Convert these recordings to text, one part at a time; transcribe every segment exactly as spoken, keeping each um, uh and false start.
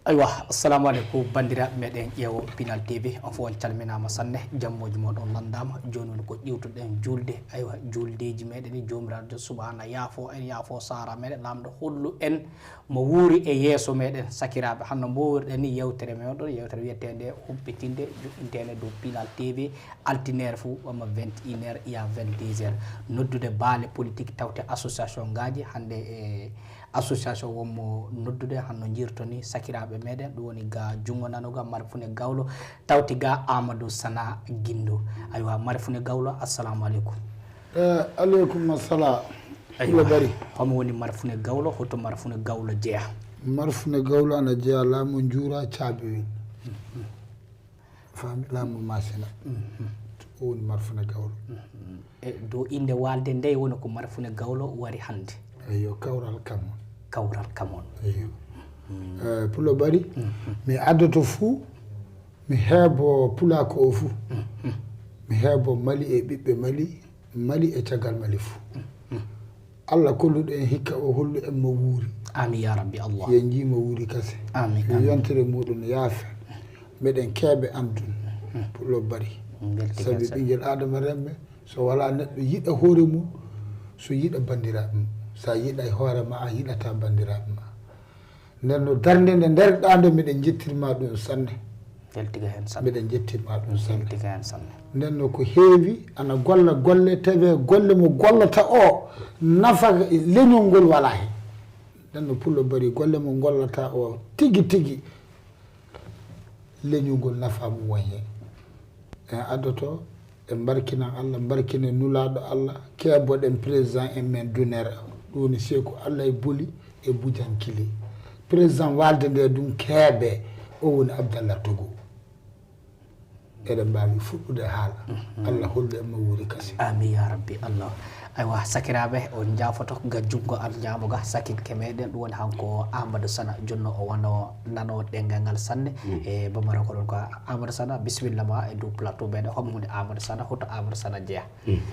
Aywa, assalamu aleykum, banndiraaɓe meɗen ƴeewo Pinal T V, on fof on calminaama sanne, jammooji mon on lanndaama. Jooni woni ko ƴewtuɗen juulde, aywa, juuldeeji meɗen ɗi, Joomiraaɗo Subhaana yaafo en, yaafo saara meɗen, Laamɗo hollu en mo wuuri e yeeso meɗen. Sakiraaɓe, hannde mbo wuurɗen ni yewtere men ɗon, yewtere wiyeteende humpitinde, joɗɗinteende dow Pinal T V, altineere fof, wamma vingt et une heures, iya vingt-deux heures. Noddude baale politique tawte association ngaaji, hannde e association wonmo noddude, hanno jirtoni sakiraaɓe meɗen, ɗum woni ga junngo nano ga Marfune Gawlo, tawti ga Amadou Sana Gindo. Aywa, Marfune Gawlo, assalamu aleykum. Eh, aleykum assalam. Aywa, Bari. Homo woni Marfune Gawlo, hoto Marfune Gawlo jeya? Marfune Gawlo ana jeya laamu njuura caabiwel. Faami laamu masina. Ko woni Marfune Gawlo. E dow innde waalde nde woni ko Marfune Gawlo wari hannde. Eyo, kawral kamon. Kawral kamon. Eyo. Eh, Pulo Bari, mi addoto fuu, mi heebo Pulaaku o fuu. Mi heebo Mali e ɓiɓɓe Mali, Mali e caggal Mali fuu. Allah kolluɗo en hikka, o hollu en mo wuuri. Amin ya rabbi Allah. Yen njii mo wuuri kase. Amin, yo amin. Yontere muɗum yaafe. Meɗen keeɓe anndun. Pulo Bari. Sabi ɓinngel Aadama remme, so walaa neɗɗo yiɗa hoore mum, so yiɗa banndiraaɓe mum. So a yiɗay hoore ma, a yiɗata banndiraaɓe ma. Nden no darnde nde nder ɗaande, miɗen njettirma ɗum sanne. Weltiga heen sanne. Miɗen njettirma ɗum sanne. Weltiga heen sanne. Nden no ko heewi ana golla golle, tawi golle mo gollata o nafa leñol ngol walaa heen. Nden no Pulo Bari golle mo gollata o tigi tigi leñol ngol nafa mum won heen. En addoto e mbarkinan Allah, mbarkinen Nulaaɗo Allah, keeboɗen président en men Duner, ɗum woni Seeku Allah e Boli e Bujankili. Président waalde nde ɗum keebe, o woni Abdallah Togo. Eɗen mbaawi fuɗɗude haala. Allah hollu en mo wuuri kasi. Amin ya rabbi Allah. Aywa, sakiraaɓe, on njaafoto ga junngo an ñaamo ga, sakinke meɗen, ɗum woni hanko Amadou Sana, jonno o wano nano ɗengal ngal sanne. E bamara ko ɗon ko Amadou Sana, bisimilla ma e dow plateau meɗen, homo woni Amadou Sana, hoto Amadou Sana jeya?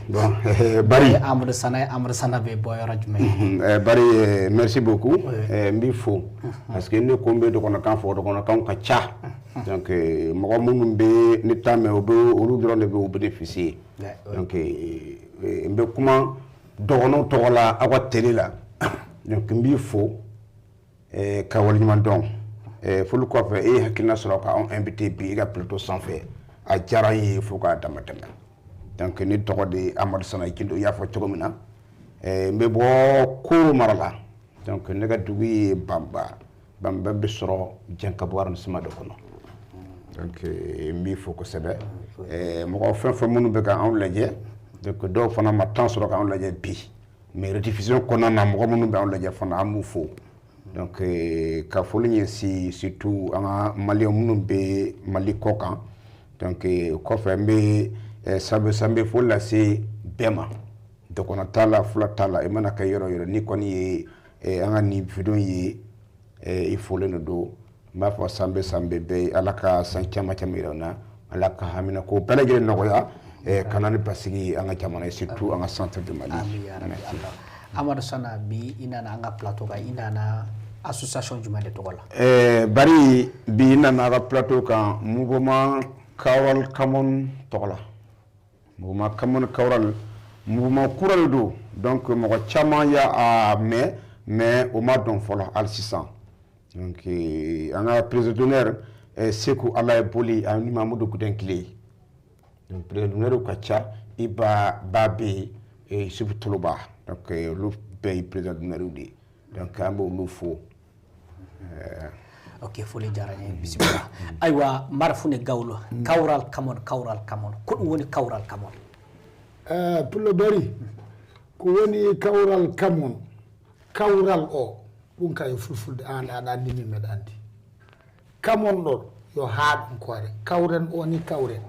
Bon, eh, Bari. Eh, Amadou Sana, eh, Amadou Sana be Boy Rajme. Mhm, eh, Bari, eh, merci beaucoup. Oui. Eh, mbi fo. Parce que ni ko mbe do kono kan fo, do kono kan ka cha. Donc, eh, mo ko mun be ni tame o be o lu dron be o bénéficier. Ouais, ouais. Donc, eh, eh, mbe kuma do kono to la awa télé la. Donc, mbi fo. E kawal ñuman ɗon. E ful kofe e hakkilna soro ka on invité bi ga plateau sans fait. A jara yi fu ka dama dama. Donc ni togo di Amadou Sana kindo ya fo cogo mina. E mbe bo kuru marala. Donc ne ga dugi bamba. Bamba be soro janka buwaran sima do kono. Donc e mbi fo ko sebe. E mo ko fen fo munu be ka on laje. Donc do fana ma tan soro ka on laje bi. Mais rediffusion kɔnɔna na, mɔgɔ minnu bɛ anw lajɛ fana, an b'u fo. Donc, eh, ka foli ɲɛsin surtout an ka maliyɛn minnu bɛ Mali kɔ kan. Donc, eh, kɔfɛ, n bɛ, eh, sanbe, sanbe foli lase bɛɛ ma. Dɔkɔnɔ t'a la, fula t'a la, i mana kɛ yɔrɔ yɔrɔ, n'i kɔni ye, eh, an ka nin video ye, eh, i folen de don. N b'a fɔ san bɛ, san bɛ bɛɛ ye, Ala ka san caman caman yira na, Ala ka hamina ko bɛɛ lajɛlen nɔgɔya, eh, ka na ni basigi an ka jamana ye, surtout an ka centre du Mali. Amin ya rabi. Merci. Allah. Amadou Sana, bi i nana an ka plateau kan, i nana association jumɛn de tɔgɔ la? Eh, Bari, bi i nana an ka plateau kan, mouvement Kawral Kamon tɔgɔ la. Mouvement Kamon Kawral, mouvement kura de don. Donc mɔgɔ caman y'a mɛn, mais o ma dɔn fɔlɔ, hali sisan. Donc, eh, an ka président d'honneur, eh, Seku Ala ye Boli ani Mamudu Guden Kile. Donc, président d'honneur ka ca, i ba, ba be, eh, Yusufu Toloba. Donc, eh, olu bɛɛ ye président d'honneur de. Donc, an bɛ olu fo. Eh. Ok, foli diyara en, bisimilla. Aywa, Marfune Gawlo, Kawral Kamon, Kawral Kamon. Ko ɗum woni Kawral Kamon? Eh, Pullo Bari, ko woni Kawral Kamon? Kawral o, ɗum ka e fulfulde, an aɗa anndi, min mbeɗa anndi. Kamon ɗo, yo haaɗ ɗum koore. Kawren o ni kawren.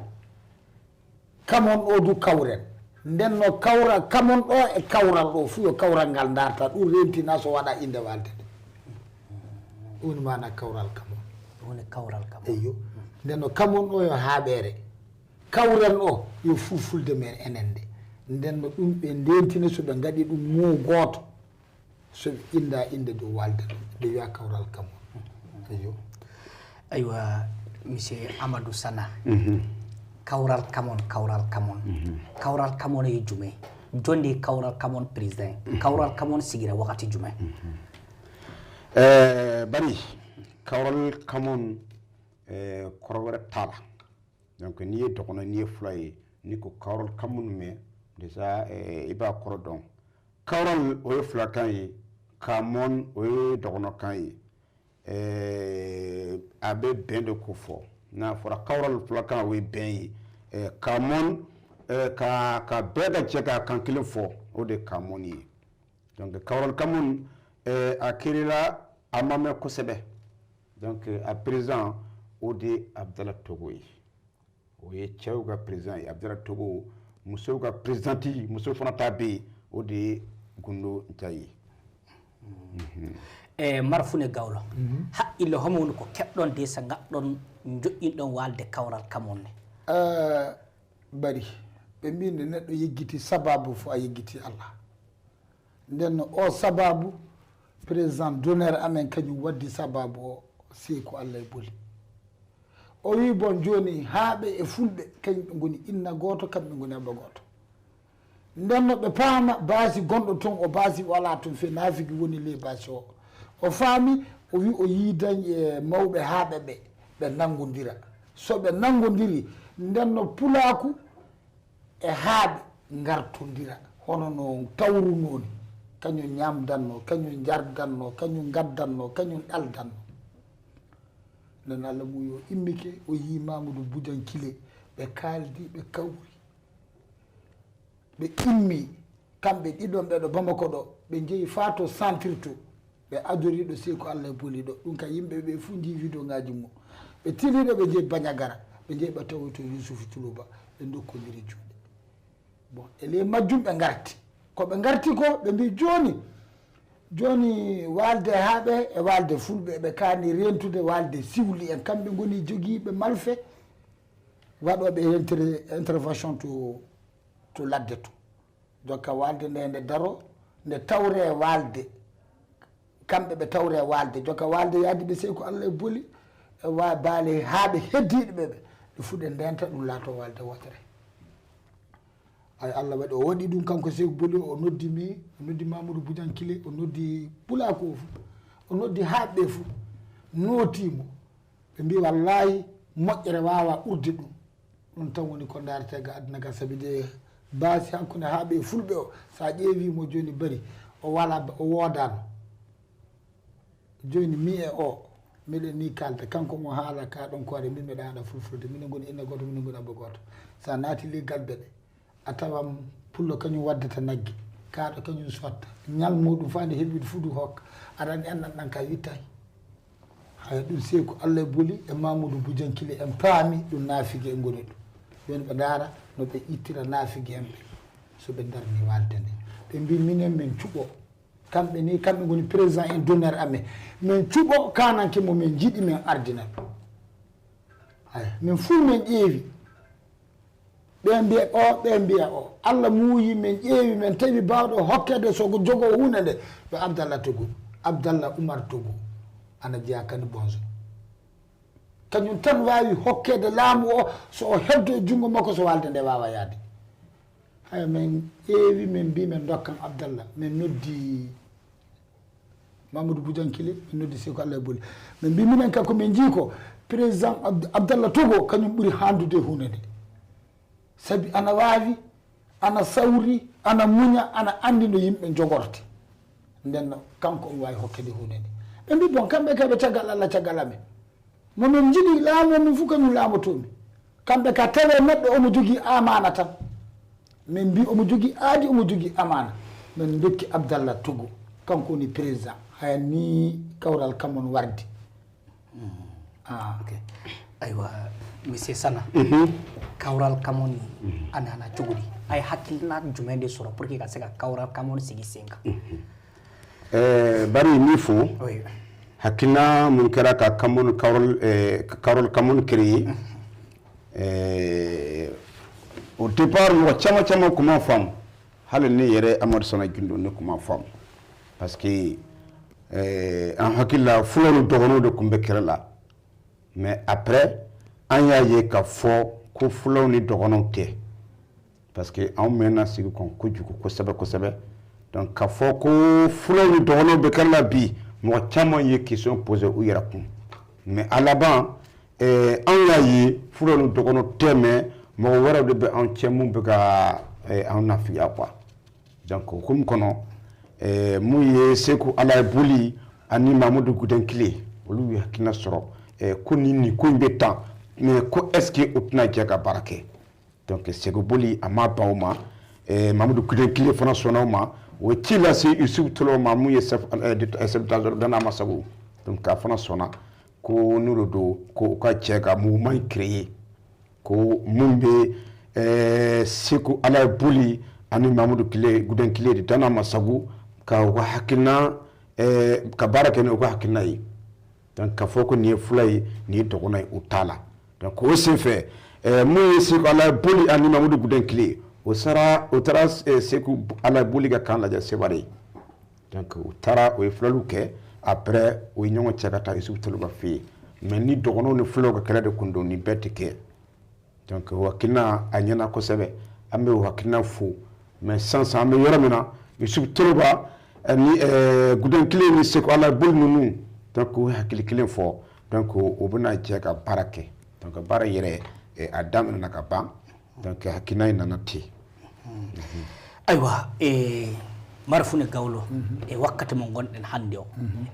Kamon o du kawren. Nden no kawra, kamon ɗo e kawral ɗo, fu yo kawral ngal darta, ɗum rentina so waɗa innde walde nde. Ɗum woni maana kawral kamon. Ɗum woni kawral kamon. Eyyo. Nden no kamon ɗo yo haaɓeere. Kawren o yo fulfulde men enen nde. Nden no ɗum ɓe ndentina so ɓe ngaɗi ɗum mo gooto. So ɓe innda innde dow walde, ɓe wiya Kawral Kamon. Eyyo. Aywa, monsieur Amadou Sana. Kawral Kamon, Kawral Kamon. Kawral Kamon e jume. Jonde Kawral Kamon président. Kawral Kamon sigira wakati jume. Eh, bari, Kawral Kamon, eh, korowere tala. Donc, ni ye dokono, ni ye fulaye, ni ko Kawral Kamon me, déjà, eh, iba koro don. Kawral o ye fula kan ye, Kamon o ye dokono kan ye. Eh, a bɛ bɛn de ko fɔ. N'a fɔra Kawral fulakan, o ye bɛn ye. Eh, Kamon, eh, ka, ka bɛɛ ka jɛ ka kan kelen fɔ, o de Kamon ye. Donc, Kawral Kamon, eh, a kirila a ma mɛn kosɛbɛ. Donc, à présent, o de Abdallah Togo ye. O ye cɛw ka président ye, Abdallah Togo, musow ka présidente, muso fana ta bɛ yen, o de ye Gundo Ntaye ye. E marfune gawlo, haqqille homo woni ko keɓɗon de so ngaɗɗon joƴƴinɗon waalde Kawral Kamon ne? Bari, ɓe mbi nde neɗɗo yeggiti sababu fo a yeggiti Allah. Nden no o sababu, président d'honneur amen kañum waddi sababu o, sey ko Allah e boli. O wi bon joni haaɓe e fulɓe kañum ɓe ngoni inna gooto, kamɓe ngoni abba gooto. Nden no ɓe paama baasi gonɗo ton o, baasi wala ton fe naafigi woni ley baasi o. O faami, o wi o yiidan e mawɓe haaɓe ɓe, ɓe nangodira. So ɓe nangodiri, nden no pulaaku e haaɓe ngartondira, hono no tawrunoo ni, kañum ñaamdannoo, kañum njardannoo, kañum ngaddannoo, kañum ɗaldannoo. Nden Allah mum yo immike, o yii Mamadou Boudiankile, ɓe kaaldi, ɓe kawri. Ɓe immi, kamɓe ɗiɗon ɓe ɗo Bamako ɗo, ɓe njehi faa to centre to, ɓe adori ɗo sey ko Allah e boli ɗo. Ɗum ka yimɓe ɓe fuu njii vidéo ngaaji mum. Ɓe tili ɗo, ɓe njehi Bandiagara, ɓe njehi ɓe tawoyto Youssouf Tuluba, ɓe ndokkondiri juuɗe. Bon, e ley majjum ɓe ngarti. Ko ɓe ngarti ko, ɓe mbi jooni, jooni waalde haaɓe e waalde fulɓe, ɓe kaani reentude waalde siwli en. Kamɓe ngoni jogiiɓe malfe, waɗooɓe inter-, intervention to, to ladde to. Jokka waalde nde, nde daro, nde tawre waalde. Kamɓe ɓe tawre waalde. Jokka waalde yaadi ɓe sey ko Allah e boli, e wa-, baale haa ɓe heddiiɗo ɓe ɓe. Ɓe fuu ɓe ndenta ɗum laato waalde wootere. Ay, Allah waɗi, o waɗi ɗum kanko sey ko boli, o noddi mi, o noddi Mamadou Boudiankile, o noddi pulaaku o fof, o noddi haaɓe ɓe fof, nootii mo. Ɓe mbi wallaahi moƴƴere waawaa ɓurde ɗum. Ɗum tan woni ko ndaarete ga aduna ga, sabi de baasi hakkunde haaɓe e fulɓe o, so a ƴeewii mo jooni bari, o wala, o woodaano. Jooni mi e o, miɗen ni kaalda, kanko mo haala ka ɗon koore, min miɗa haala fulfulde, minen ngoni inna gooto, minen ngoni abba gooto. So a naati ley galbe ɗe, a tawan pullo kañum waddata nagge, kaaɗo kañum sotta, ñal muɗum faa nde heɓi fuu du hokka, aɗa anndi annan ɗan ka wittaay. Haya ɗum sey ko Allah e boli e Mamadou Boudiankile en paami ɗum naafige e ngoni ɗum. Jooni ɓe ndaara no ɓe ittira naafige en ɓe, so ɓe ndarni waalde nde. Ɓe mbi minen min cuɓo. Kamɓe ni, kamɓe ngoni président en d'honneur amen. Min cuɓo kananke mo min njiɗi min ardina ɓe. Haya, min fuu min ƴeewi. Ɓe mbiya o, ɓe mbiya o. Allah muuyi min ƴeewi, min tawi baawɗo hokkeede so ko jogoo huunde nde, yo Abdallah Togo, Abdallah Oumar Togo, ana jeyaa kadi bonso. Kañum tan waawi hokkeede laamu o, so o heddo e junngo makko, so waalde nde waawa yaade. Haya, min ƴeewi, min mbi min ndokkan Abdallah, min noddi Mamadou Boudiankile, min noddi sey ko Allah e boli. Min mbi minen ka ko min njii ko, président Abd-, Abdallah Togo, kañum ɓuri haandude e huunde nde. Sabi ana waawi, ana sawri, ana muña, ana anndi no yimɓe njogorte. Nden no, kanko omo waawi hokkeede huunde nde. Ɓe mbi bon, kamɓe kay ɓe caggal Allah, caggal amen. Mo min njiɗi laamoo min fof, kañum laamotoo min. Kamɓe ka tawee neɗɗo omo jogii amaana tan. Min mbi omo jogii aadi, omo jogii amaana. Min ndokki Abdallah Togo, kanko woni président. Haya ni Kawral Kamon wardi. Ah. Ok. Aywa, monsieur Sana, Kawral Kamon ana, ana cogodi. Ay hakkilna jumende soro pour que ka sega Kawral Kamon sigi senga. Eh, bari ni fo, Oui. Hakkilna mun kɛra ka Kamon Kawral, eh, Kawral Kamon créé. Eh, au départ, mɔgɔ caman caman kuma faamu. Hali ne yɛrɛ Amadu Sana Gindo ne kuma faamu. Parce que, eh, an hakili la, fulaw ni dɔgɔnɔw de tun bɛ kɛlɛ la. Mais après, an y'a ye k'a fɔ ko fulaw ni dɔgɔnɔw tɛ, parce que anw mɛnna sigi kɔn kojugu kosɛbɛ kosɛbɛ. Donc k'a fɔ ko fulaw ni dɔgɔnɔw bɛ kɛnɛ la bi, mɔgɔ caman ye question poser u yɛrɛ kun. Mais à laban, eh, anw y'a ye fulaw ni dɔgɔnɔw tɛ, mais mɔgɔ wɛrɛw de bɛ anw cɛ mun bɛ ka, eh, anw nafigiya quoi. Donc o hukumu kɔnɔ, eh, mun ye Seku Alaye Boli ani Mamudu Gudenkile, olu ye hakilina sɔrɔ, eh, ko ni nin ko in bɛ tan, mais ko est-ce que o tɛna jɛ ka baara kɛ? Donc Seku Boli a ma ban o ma, eh, Mamudu Gudenkile fana sɔnna o ma. O ye ci lase Yusufu Toloba ma, mun ye chef, eh, d'état, chef d'état major Dana Masagu. Donc a fana sɔnna ko n'o de don, ko u ka jɛ ka mouvement in créer. Ko mun bɛ, eh, Seku Alaye Boli ani Mamudu Kile, Guden Kile de Dana Masagu ka u ka hakilina, eh, ka baara kɛ ni u ka hakilina ye. Donc ka fɔ ko nin ye fula ye, nin ye dɔgɔnɔ ye, u t'a la. Donc o senfɛ, eh, mun ye Seku Alaye Boli ani Mamudu Guden Kile, o sara, o taara, eh, Seku Alaye Boli ka kan lajɛ Seware. Donc u taara, o ye filɛliw kɛ, après u ye ɲɔgɔn cɛ ka taa Yusufu Toloba fɛ yen. Mais ni dɔgɔnɔw ni fulaw ka kɛlɛ de kun don, nin bɛɛ tɛ kɛ. Donc o hakilina a ɲɛna kosɛbɛ, an bɛ o hakilina fo. Mais sisan, sisan an bɛ yɔrɔ min na, Yusufu Toloba, eh, ni, eh, Guden Kile ni Seku Alaye Boli ninnu, donc u ye hakili kelen fɔ. Donc u bɛna jɛ ka baara kɛ. Donc baara yɛrɛ, eh, a daminɛna ka ban. Donc hakilina in nana ten. Aywa, e Marfune Gawlo, e wakkati mo ngonɗen hannde o,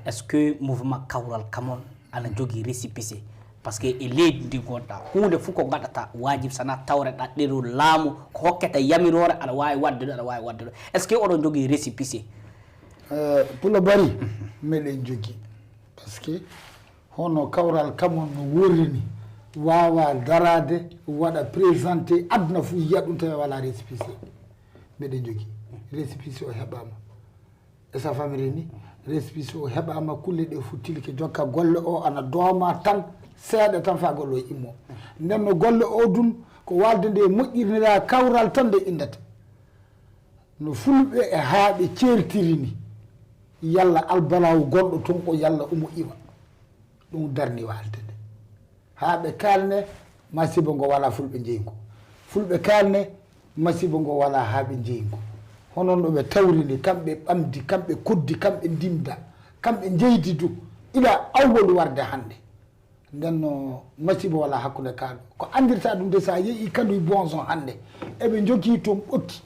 est-ce que mouvement Kawral Kamon ana jogii récépissé? Parce que e leydi ndi ngonɗaa, huunde fof ko ngaɗataa waajib, so wonaa tawreɗaa ɗerewu laamu, ko hokkete yamiroore, aɗa waawi waɗde ɗum, aɗa waawi waɗde ɗum. Est-ce que oɗon njogii récépissé? Eh, Pullo Bari, meɗen jogii. Parce que hono Kawral Kamon no worri ni, waawaa daraade, waɗa présenté, aduna fof yiya ɗum, tawi walaa récépissé. Meɗen jogii. Récépissé o heɓaama. E safamri ni, récépissé o heɓaama, kulle ɗe fof tilke, jokka golle o ana dooma tan, seeɗa tan faa golle o immo. Nden no golle o dun, ko walde nde moƴƴirniraa kawral tan nde inndata. No fulɓe e haaɓe ceertiri ni, yalla albalaawu gonɗo toon o yalla omo iwa. Ɗum darni walde nde. Haa ɓe kaalne masiiba ngo walaa fulɓe njeyi ngo. Fulɓe kaalne masiiba ngo walaa haa ɓe njeyi ngo. Hono no ɓe tawri ni, kamɓe ɓamdi, kamɓe koddi, kamɓe ndimda, kamɓe njeydi du, ila awwalu warde hannde. Nden no masiiba walaa hakkunde kaaɗo. Ko anndirta ɗum de, so a yehi Kanuy Bonson hannde, eɓe njogii toon ɓokki.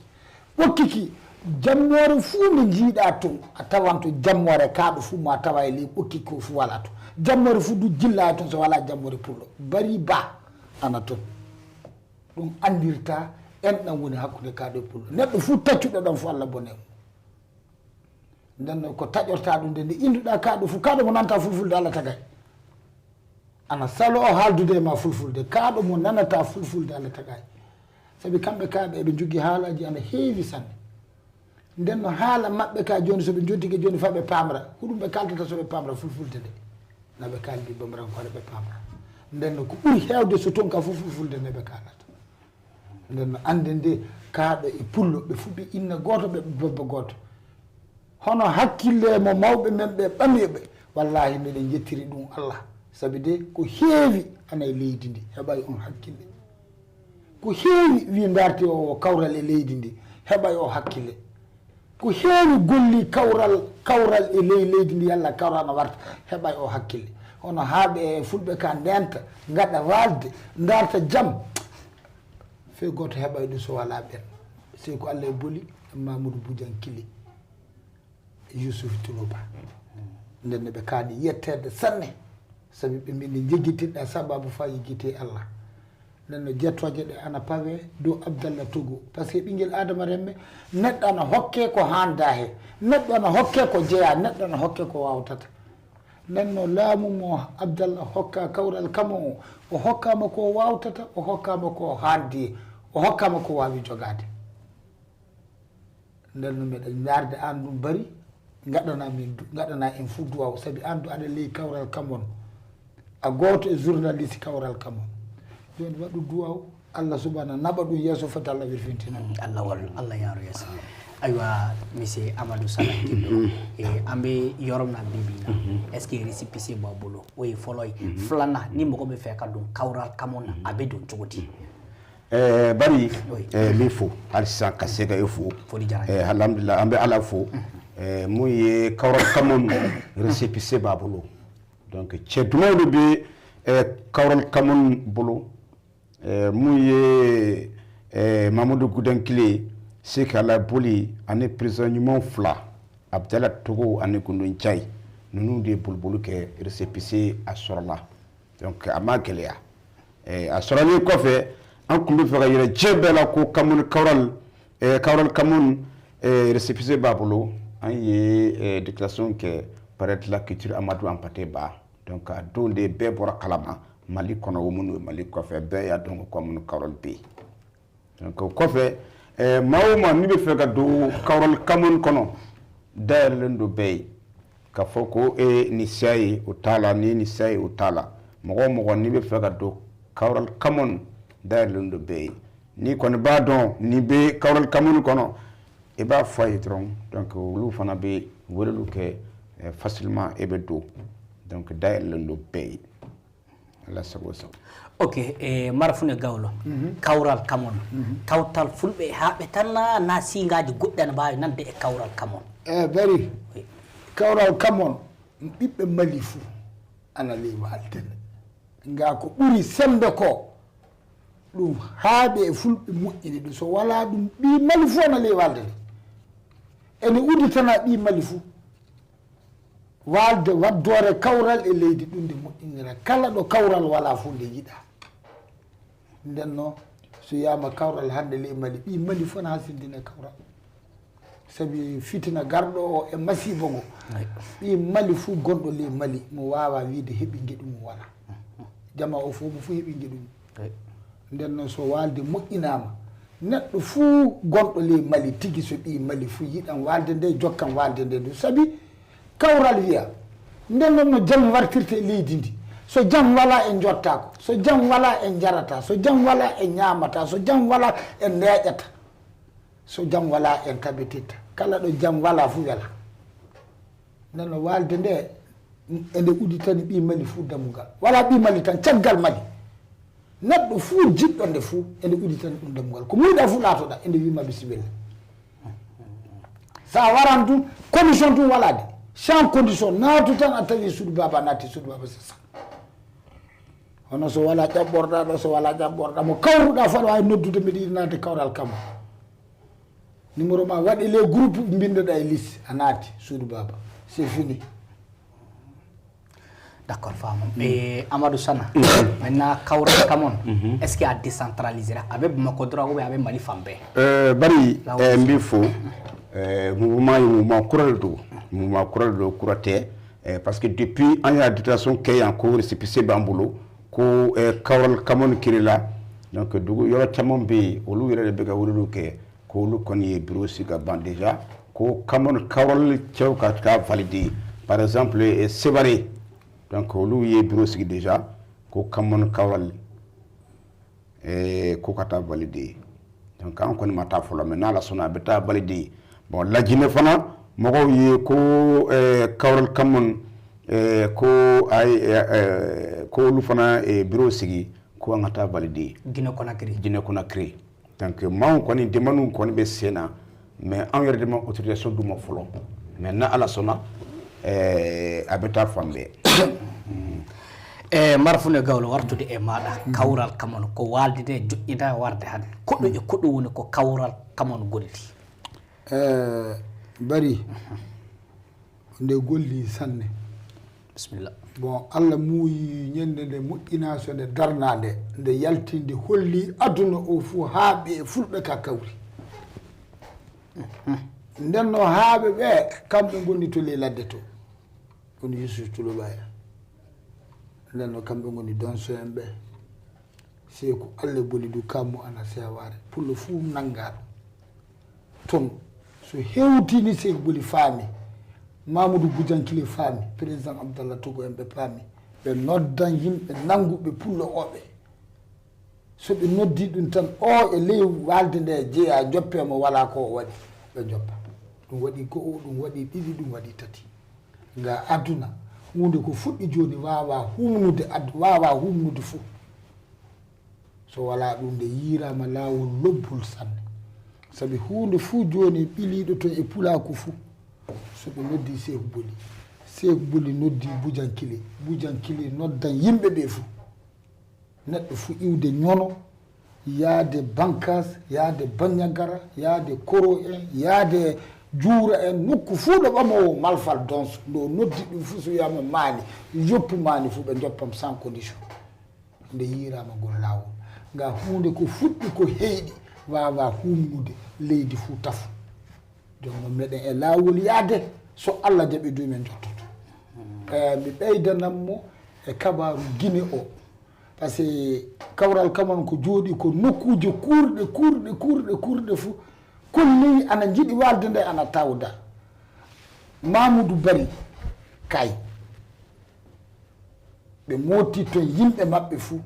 Ɓokki ki, jammoore fuu nde njiiɗaa toon, a tawanto jammoore kaaɗo fuu, ma tawa e ley ɓokki ko fuu walaa toon. Jammoore fuu du jillaa toon so walaa jammoore pullo. Bari ba ana toon. Ɗum anndirta enɗam woni hakkunde kaaɗo e pullo. Neɗɗo fuu taccuɗo ɗam fuu, Allah bone mo. Nden no ko taƴorta ɗum de, nde innduɗaa kaaɗo fuu, kaaɗo mo nanta fulfulde, Allah tagay. Ana salo o haaldude e ma fulfulde, kaaɗo mo nanata fulfulde, Allah tagay. Sabi kamɓe kaaɓe eɓe njogii haalaaji ana heewi sanne. Nden no haala maɓɓe ka jooni, so ɓe njontike jooni faa ɓe paamra, ko ɗum ɓe kaaltata so ɓe paamra fulfulde nde. Na ɓe kaaldi bamrankoore ɓe paamra. Nden no ko ɓuri heewde so toon ka fof fulfulde nde ɓe kaalata. Nden no annde nde kaaɗo e pullo, ɓe fuu ɓe inna gooto, ɓe bobba gooto. Hono hakkille mo mawɓe men ɓe ɓami ɓe, wallaahi miɗen njettiri ɗum Allah. Sabi de ko heewi ana e leydi ndi, heɓay on hakkille. Ko heewi wi ndaarte o kawral e leydi ndi, heɓay o hakkille. Ko heewi golli kawral, kawral e ley leydi ndi, yalla kawral ana warta, heɓay o hakkille. Hono haaɓe e fulɓe ka ndenta, ngaɗa walde, ndaarta jam. Fey gooto heɓay ɗum so walaa ɓen. Sey ko Allah e boli, Mamadou Boudian Kili, Youssouf Tuluba. Nden no ɓe kaani yetteede sanne, sabi ɓe mbindi jeggitinɗa sababu faa yiggitee Allah. Nden no jettooje ɗe ana pawee dow Abdalla Togo. Parce que ɓinngel Aadama remme, neɗɗo ana hokkee ko haandaa he, neɗɗo ana hokkee ko jeyaa, neɗɗo ana hokkee ko waawtata. Nden no laamu mo Abdalla hokka kawral kamo o, o hokkaama ko waawtata, o hokkaama ko haandi, o hokkaama ko waawi jogaade. Nden no miɗa ndaarde aan ɗum bari, ngaɗana min du-, ngaɗana en fuu duwaaw, sabi aan du aɗa ley kawral kamon, a gooto e journaliste kawral kamon. Jooni waɗu duwaaw, Allah subhana naɓa ɗum yeeso foti Allah wirfintina ɗum. Allah wallu, Allah yaaru yeeso. Aywa, monsieur Amadou Sala Gillo, e an bɛ yɔrɔ min na bi bi in na, est-ce que récépissé b'a bolo? O ye fɔlɔ ye. Filanan, ni mɔgɔ bɛ fɛ ka don Kawral Kamɔn na, a bɛ don cogo di? Ɛɛ, Bari, ɛɛ, n b'i fo hali sisan ka se ka e fo. Foli diyara n ye. Ɛɛ, alhamdulilayi, an bɛ Ala fo. Ɛɛ, mun ye Kawral Kamɔn récépissé b'a bolo. Donc, cɛ dumanw de bɛ, ɛɛ, Kawral Kamɔn bolo. Ɛɛ, mun ye, ɛɛ, Mamudu Gudankile, Seki Alaboli ani président ɲumanw fila, Abdala Togo ani Gundon Cai. Ninnu de ye boliboli kɛ, récépissé a sɔrɔla. Donc, a ma gɛlɛya. Ɛɛ, a sɔrɔlen kɔfɛ, an tun bɛ fɛ ka yira diɲɛ bɛɛ la ko Kamɔn Kawral, ɛɛ, Kawral Kamɔn, ɛɛ, récépissé b'a bolo. An ye, ɛɛ, déclaration kɛ, paraître la culture Amadou Ampate Ba. Donc, a don de bɛɛ bɔra kalama, Mali kɔnɔ o minnu ye Mali kɔfɛ, bɛɛ y'a dɔn ko Kamɔn Kawral bɛ yen. Donc, o kɔfɛ, ɛɛ, maa o maa n'i bɛ fɛ ka don Kawral Kamɔn kɔnɔ, dayɛlɛlen don bɛɛ ye. Ka fɔ ko e ni siya ye, o t'a la, ni ni siya ye, o t'a la. Mɔgɔ o mɔgɔ n'i bɛ fɛ ka don Kawral Kamɔn, dayɛlɛlen don bɛɛ ye. N'i kɔni b'a dɔn, n'i bɛ Kawral Kamɔn kɔnɔ, i b'a fɔ a ye dɔrɔn. Donc, olu fana bɛ weleliw kɛ, ɛɛ, facilement, e bɛ don. Donc, dayɛlɛlen don bɛɛ ye. Ala sago sago. Ok, e Marafune Gawlo, Kawral Kamon, Kawtal Fulɓe haaɓe tan na, na siingaaji goɗɗi ana mbaawi nande e Kawral Kamon? E Bari, Kawral Kamon, ɓiɓɓe Mali fuu ana ley waalde nde. Nga ko ɓuri semmbe ko ɗum haaɓe e Fulɓe moƴƴini ɗum. So walaa ɗum, ɓii Mali fuu ana ley waalde nde. Ene udditana ɓii Mali fuu. Waalde waddoore kawral e leydi, ɗum nde moƴƴinira. Kala ɗo kawral walaa fof nde yiɗaa. Nden noon, so wiyaama kawral hannde ley Mali, ɓii Mali fof na hasindine kawral. Sabi fitina garɗo o e masiibo ngo, ɓii Mali fof gonɗo ley Mali mo waawaa wiyde heɓi ngeɗu mum walaa. Jamaa o fof mo fof heɓi ngeɗu mum. Nden noon so waalde moƴƴinaama, neɗɗo fuu gonɗo ley Mali tigi, so ɓii Mali fuu yiɗan waalde nde, jokkan waalde nde du. Sabi kawral wiya, nden noon no jam wartirta e leydi ndi. So jam walaa en njottaako, so jam walaa en njarataa, so jam walaa en ñaamataa, so jam walaa en ndeeƴataa, so jam walaa en tabititta. Kala ɗo jam walaa fuu welaa. Nden noon waalde nde, ende udditani ɓii Mali fuu dammugal. Walaa ɓii Mali tan, caggal Mali. Neɗɗo fuu jiɗɗo nde fuu, ende udditani ɗum dammugal. Ko muuyɗaa fuu laatoɗaa, ende wiima bisimilla. So a waran tun, condition tun walaa de. Sans condition, naatu tan a tawi suudu baaba, a naati suudu baaba, c'est ça. Hono so walaa ƴaɓɓorɗaa ɗo, so walaa ƴaɓɓorɗaa mo kawruɗaa fuu, aɗa waawi noddude, mbeɗa yiɗi naatde kawral kam. Numéro ma waɗi les groupes, mbinndoɗaa e liste, a naati suudu baaba, c'est fini. D'accord, faamam. E Amadou Sana, maintenant kawral kamon, est-ce que a décentralisé ra? Aɓe Bamako dora ou bien aɓe Mali fambe? Euh, Bari, eh, mbi fo, eh, mouvement yo mouvement kural do, mouvement kural do kurate, eh, parce que depuis an ya détention ke yan ko récépissé bambolo ko, eh, kawral kamon kirila. Donc dugu yoro tamon be olu yere be ga wulu ke ko olu kon ye bureau siga ban déjà ko kamon kawral cew ka ka validé. Par exemple, eh, Sévaré, donc olu ye bureau sigi déjà ko kamon kawral, eh, ko ka ta validé. Donc an koni ma ta folo, mais na la sona be ta validé. Bon, la Guinée fana mogo ye ko, eh, kawral kamon, eh, ko ay, eh, eh, ko olu fana, eh, bureau sigi ko an ka ta validé. Guinée Conakry. Guinée Conakry. Donc maaw kɔni demande kɔni bɛ sen na, mais an yɛrɛ de ma autorisation d'u ma fɔlɔ. Mais na Ala sɔnna, eh, a bɛ taa fan bɛɛ. E Marafune Gawlo, wartude e maɗa, kawral kamon ko walde nde joƴƴina warde hannde, koɗo e koɗo woni ko kawral kamon golli? Eh, Bari, nde golli sanne. Bisimilla. Bon, Allah muuyi ñande nde moƴƴina so nde darna nde, nde yalti nde holli aduna o fuu haaɓe e fulɓe ka kawri. Nden no haaɓe ɓe, kamɓe ngoni to ley ladde to. Woni Yusuf Tulubaya. Nden no kamɓe ngoni donso en ɓe. Sey ko Allah boli du kammu ana seware. Pullo fuu nanngaɗo. Ton, so hewtini Sey Boli faami, Mamadou Goudiankile faami, président Abdallah Togo en ɓe paami, ɓe noddan yimɓe nannguɓe pullo oɓe. So ɓe noddi ɗum tan, o e ley waalde nde jeyaa, joppe mo, walaa ko o waɗi. ɓe njoppa. Ɗum waɗi go'o, ɗum waɗi ɗiɗi, ɗum waɗi tati. Nga aduna, huunde ko fuɗɗi jooni waawaa humnude, ad-, waawaa humnude fuu. So walaa ɗum, nde yiiraama laawol lobbol sanne. Sabi huunde fuu jooni ɓiliiɗo toon e pulaaku fuu, so ɓe noddi Seeku Boli, Seeku Boli noddi Bujankile, Bujankile noddan yimɓe ɓee fuu. Neɗɗo fuu iwde Ñono, yaade Bankas, yaade Banñagara, yaade Koro en, yaade Juura en, nokku fuu ɗo ɓamoowo Malfal Dons, nde o noddi ɗum fuu, so wiyaama Maali, yoppu Maali fuu, ɓe njoppam sans condition. Nde yiiraama ngol laawol. Nga huunde ko fuɗɗi ko heyɗi, waawaa humnude, leydi fuu tafu. Jooni noon meɗen e laawol yaade, so Allah jaɓi du men njottoto. Eh, mi ɓeydanan mo e kabaaru Gine o. Par ce que Kawral Kamon ko jooɗi ko nokkuuje kuurɗe, kuurɗe, kuurɗe, kuurɗe fuu. Kolli ana njiɗi waalde nde ana tawda. Mamudu Bari, kay. Ɓe mootti toon yimɓe maɓɓe fuu.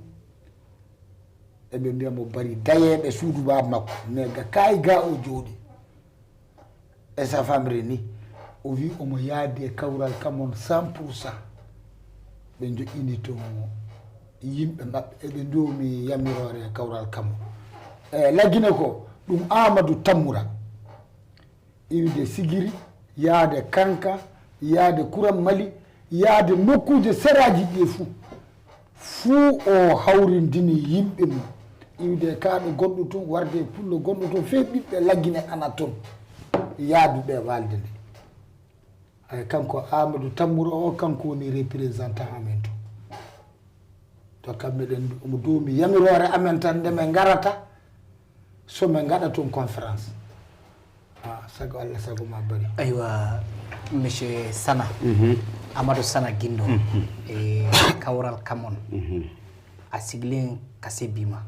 Eɓe mbiya mo Bari dayeeɓe suudu baaba makko. Mais ga kay ga o jooɗi. E sa famri ni, o wi omo yaadi e Kawral Kamon cent pour cent. Ɓe joƴƴini toon yimɓe maɓɓe. Eɓe ndoomi yamiroore e Kawral Kamon. E Lagine ko ɗum Amadou Tammoura. Iwde Sigiri, yaade Kanka, yaade Kuram Mali, yaade nokkuuje seraaji ɗi fuu. Fuu o hawrindini yimɓe mum. Iwde kaaɗo gonɗo toon, warde e pullo gonɗo toon, fee ɓiɓɓe Lagine ana toon. Yaaduɓe e waalde nde. Ay, kanko Amadou Tammoura o, kanko woni représentant amen toon. To kamɓe ɗen, omo doomi yamiroore amen tan nde min ngarata, so min ngaɗa toon conférence. Ah, sago Allah, sago ma Bari. Aywa, monsieur Sana, Amadou Sana Guindo, e Kawral Kamon, a siglin ka Sebima.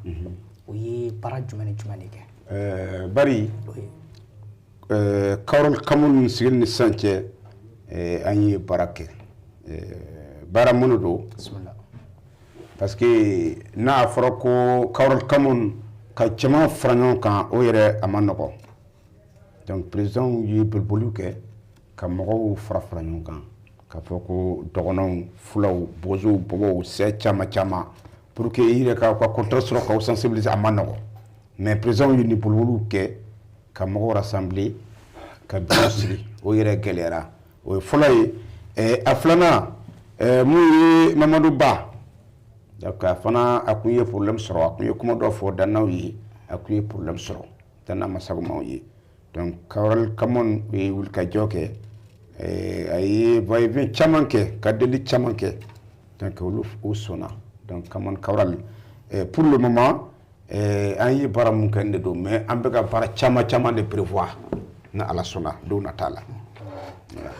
O yi bara jumani jumani ke. Eh, Bari, Oui. Eh, Kawral Kamon sigil ni sance, eh, an yi bara ke. Eh, bara mun do. Bismillah. Parce que n'a fɔra ko Kawral Kamon ka jama fara ɲɔgɔn kan, o yɛrɛ a ma nɔgɔ. Donc, président ye boliboliw kɛ, ka mɔgɔw fara fara ɲɔgɔn kan. Ka fɔ ko dɔgɔnɔw, fulaw, bozow, bɔbɔw, sɛ caman caman. Pour que i yɛrɛ ka, ka contrat sɔrɔ, ka sensibiliser, a ma nɔgɔ. Mais président ye ni boliboliw kɛ, ka mɔgɔw rassembler, ka bureau sigi, o yɛrɛ gɛlɛyara. O ye fɔlɔ ye. Ɛ, a filanan, ɛ, mun ye Mamadu Ba. Donc, a fana, a kun ye problème sɔrɔ, a kun ye kuma dɔ fɔ dannaw ye, a kun ye problème sɔrɔ, danna masagumaw ye. Donc, Kawral Kamon ye wuli ka jɔ kɛ, ɛ, a ye va-et-vient caman kɛ, ka deli caman kɛ. Donc, olu, u sɔnna. Donc, Kamon Kawral, ɛ, pour le moment, Eh, an ye baara mun kɛ, ne don, mais an bɛ ka baara caman, caman de prévoir. Ni Ala sɔnna, don nata la. Voilà.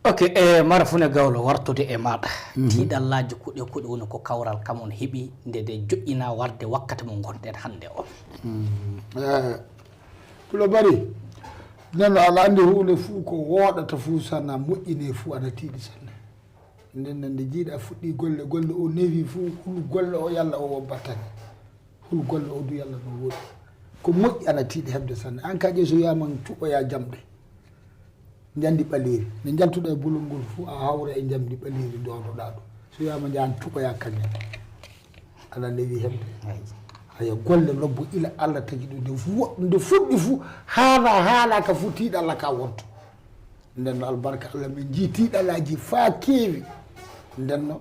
Ok, eh, Mara Fune Gawlo, wartude e maaɗa. Tiiɗallaaji kuɗe, kuɗe woni ko Kawral Kamon heɓi nde, nde joƴƴina warde wakkati mo ngonɗen hannde o. Eh, Pulo Bari, nden no aɗa anndi huunde fuu ko wooɗata fuu, sana moƴƴine fuu ana tiiɗi sanne. Nden noon, nde jiiɗa fuɗɗi golle, golle o newi fuu, hul golle o yalla o wobbatani. Hul golle o du yalla no woɗɗi. Ko moƴƴi ana tiiɗi heɓde sanne. An ka ƴeew so wiyaama cuɓoya jamɗe. Njamndi ɓaleeri. Nde njaltuɗa e bolol ngol fuu, a hawra e njamndi ɓaleeri ndoodoɗaa ɗum. So wiyaama njahan cuɓoya kañum. Ana newi heɓde. Haya golle lobbo ila Allah tagi ɗum. Nde fu-, nde fuɗɗi fuu, haala, haala ka fuu tiiɗalla ka wonto. Nden no albarka Allah min njii tiiɗalaaji faa keewi. Nden no,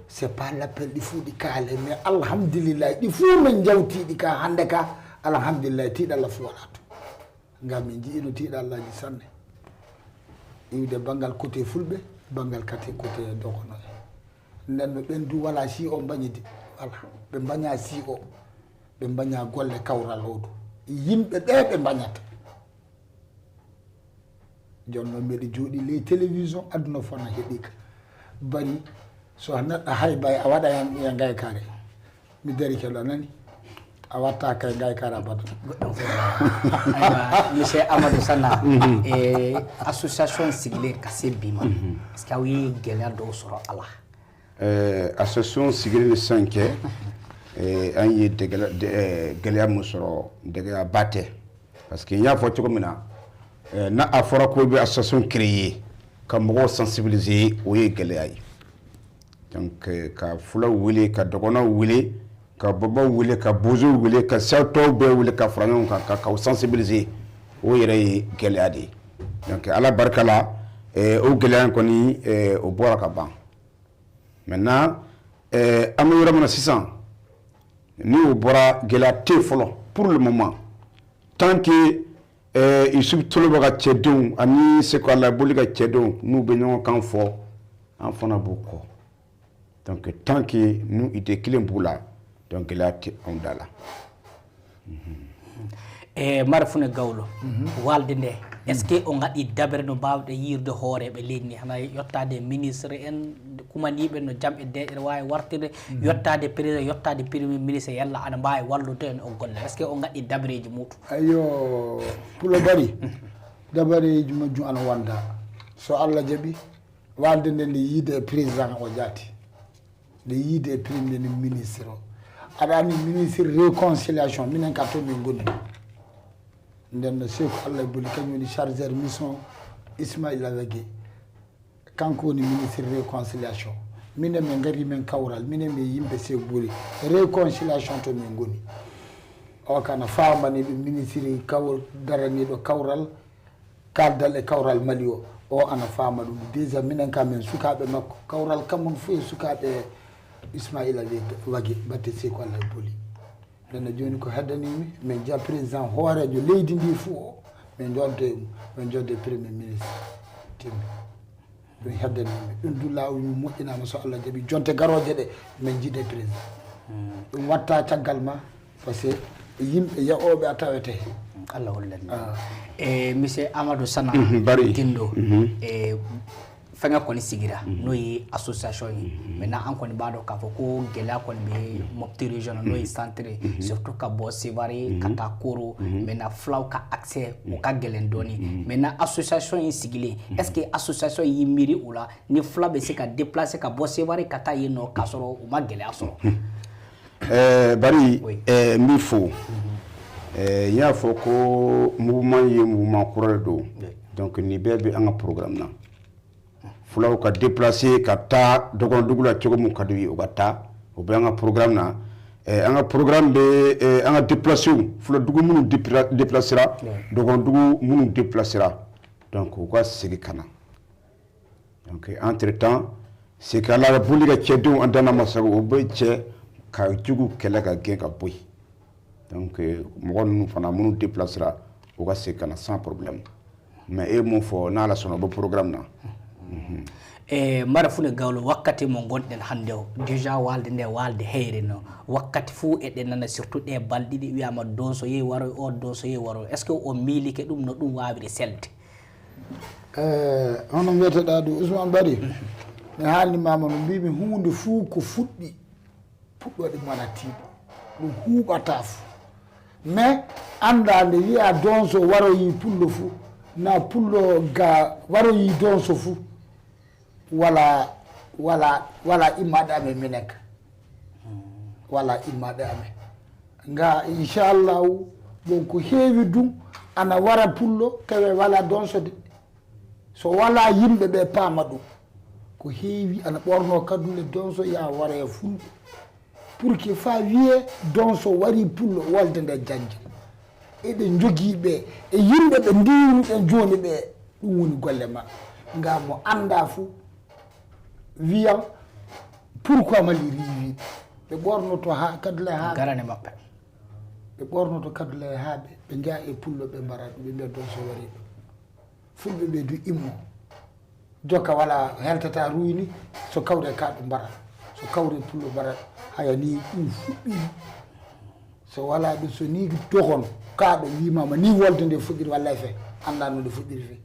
c'est pas l'appel ɗi fuu ɗi kaale, mais alhamdulillahi, ɗi fuu min njawtiiɗi ka hannde ka, alhamdulillahi, tiiɗalla fuu waɗaa to. Ngam min njiino tiiɗallaaji sanne. Iwde banngal côté Fulɓe, banngal kate côté Dogono en. Nden no ɓen du walaa si o mbañidi, walaa. Ɓe mbañaa si o, ɓe mbañaa golle kawral o du. Yimɓe ɓe ɓe mbañata. Jooni noon, mbeɗa jooɗii ley télévision, aduna fof na heɗii ka. Bari, so a neɗɗo haybay, a waɗa yan, ya ngaykare. Mi dari kelo nani. A watta kay ngaykare abada. Goɗɗum fof. Aywa, monsieur Amadou Sana, e association sigle ka sebbima. Est-ce que a wi gele dow soro ala? Eh, association sigiri ni sanke, eh, an ye degela, de, eh, gɛlɛya mun sɔrɔ, degela bate. Parce que n y'a fɔ cogo min na, Eh, na a fɔra ko i bɛ association créer ka mɔgɔw sensibiliser, o ye gɛlɛya ye. Donc, eh, ka fulaw wele, ka dɔgɔnɔw wele, ka bɔbɔw wele, ka bozow wele, ka sɛtɔw bɛɛ wele, ka fara ɲɔgɔn kan, ka, ka sensibiliser, o yɛrɛ ye gɛlɛya de ye. Donc, Ala barika la, eh, o gɛlɛya in kɔni, eh, o bɔra ka ban. Maintenant, eh, an bɛ yɔrɔ min na sisan, ni o bɔra, gɛlɛya tɛ yen fɔlɔ, pour le moment, tant que, eh, Yusuf Toloba ka cɛdenw ani Seku Alaboli ka cɛdenw n'u bɛ ɲɔgɔn kan fɔ, an fana b'u kɔ. Donc, tant que n'u idée kelen b'u la, donc, gɛlɛya tɛ anw da la. E mara fune gawlo walde nde, est ce que o gaɗi daɓere no mbawɗe yirde hooreɓe leydi ndi, hana yettade ministre en, kumaniɓe no jam e deƴere wawi wartirde, yettade président, yettade premier ministre, yalla ana mbawi wallude en o golle? Est ce que o gaɗi daɓereji muɗum? Ayo, Pulo Bari, daɓereji majjum ana wonda. So Allah jaɓi, walde nde nde yiide e président o jaati, nde yiide e premier ministre o. Aɗa anndi ministre réconciliation, minen ka toon min ngoni. Nden no Seeku Allah e Boli, kañum woni chargeur mission Ismaila Wege. Kanko woni ministre réconciliation. Minen min ngari min kawral, minen min yimɓe Seeku Boli. Réconciliation to min ngoni. O kana famani ɗum ministre kaw daraniɗo kawral kaldal e kawral Mali o. O ana fama ɗum déjà, minen ka min sukaɓe makko, kawral kamon fof e sukaɓe Ismaila Wage, batte Seeku Allah e Boli. Ndenno joni ko heddanimi, min jaa président hoorejo leydi ndi fuu o, min joddo e mum, min joddo e premier ministre. Timmi. Ɗum heddanimi. Ɗum du lawol mum moƴƴinama, so Allah jaɓi, jonte garoje ɗe min jiida e président. Ɗum watta caggal ma, parce que yimɓe yahoɓe a tawete he. Allah hollan. E monsieur Amadou Sana, Bari. Dindo, e fenga koni sigira, no yi association yi. Maintenant an koni bado ka fo ko gela koni be mopti region, no yi centre, surtout ka bo Sévaré, ka ta Koro, maintenant flaw ka accès o ka gelen doni. Maintenant association yi sigile, est-ce que association yi miri ula ni flaw be se ka déplacer ka bo Sévaré ka ta yeno ka soro o ma gele asoro? Eh, Bari, eh, n b'i fo. Eh, n y'a fɔ ko mouvement ye mouvement kura de don. Donc, nin bɛɛ bɛ an ka programme na. Fulaw ka déplacer ka taa dɔgɔnɔdugu la cogo min ka d'u ye, u ka taa. O bɛ an ka programme na. Eh, an ka programme bɛ, eh, an ka déplacer, fuladugu minnu dépla-, déplacera, dɔgɔnɔdugu minnu déplacera. Donc, u ka segin ka na. Donc, entre temps, c'est que Ala ka boli ka cɛdenw, an danna masago, o bɛ cɛ ka jugu kɛlɛ ka gɛn ka bɔ yen. Donc, mɔgɔ ninnu fana minnu déplacera, u ka segin ka na sans problème. Mais e mun fɔ, n'Ala sɔnna, o bɛ programme na. E mara fune gawlo wakkati mo gonɗen hannde o, déjà walde nde walde heyre no, wakkati fuu eɗen nana surtout ɗe balɗe ɗiɗi wiyama donso yehi waroy, o donso yehi waroy, est ce que o miilike ɗum no ɗum wawiri selde? Eh, hono mbiyeteɗaa ɗum, Ousmane Bari? Mi haalni mama no mbimi, huunde fuu ko fuɗɗi, puɗɗoɗe mona tiiɗi. Ɗum huuɓata fuu. Mais annda nde wiya donso waroyi pullo fuu, na pullo ga waroyi donso fuu, wala, wala, wala immaɗe amen minen ka. Wala immaɗe amen. Nga inchallahu, bon, ko heewi ɗum ana wara pullo, tawi wala donsode. So wala yimɓe ɓe paama ɗum, ko heewi ana ɓorno kadule donso ya wara e fulɓe. Pour que fa wiye donso wari pullo, wolde nde janja. Eɗen jogii ɓe e yimɓe ɓe ndiwruɗen jooni ɓe, ɗum woni golle maɓɓe. Nga mo annda fuu, wiyan, pourquoi Mali riiwi? Ɓe ɓornoto ha kadule ha garane maɓɓe. Ɓe ɓornoto kadule ha ɓe, ɓe njaha e pullo, ɓe mbara ɗum, ɓe mbiya donso wari ɗum. Fulɓe ɓe du immo. Jokka wala heltata ruwi ni, so kawre ka ɗum mbara. So kawre pullo mbara, haya ni ɗum fuɗɗi. So wala ɗum, so ni dogon kaɗo wimama ni wolde nde fuɗɗiri walla e fe, annda no nde fuɗɗiri fe.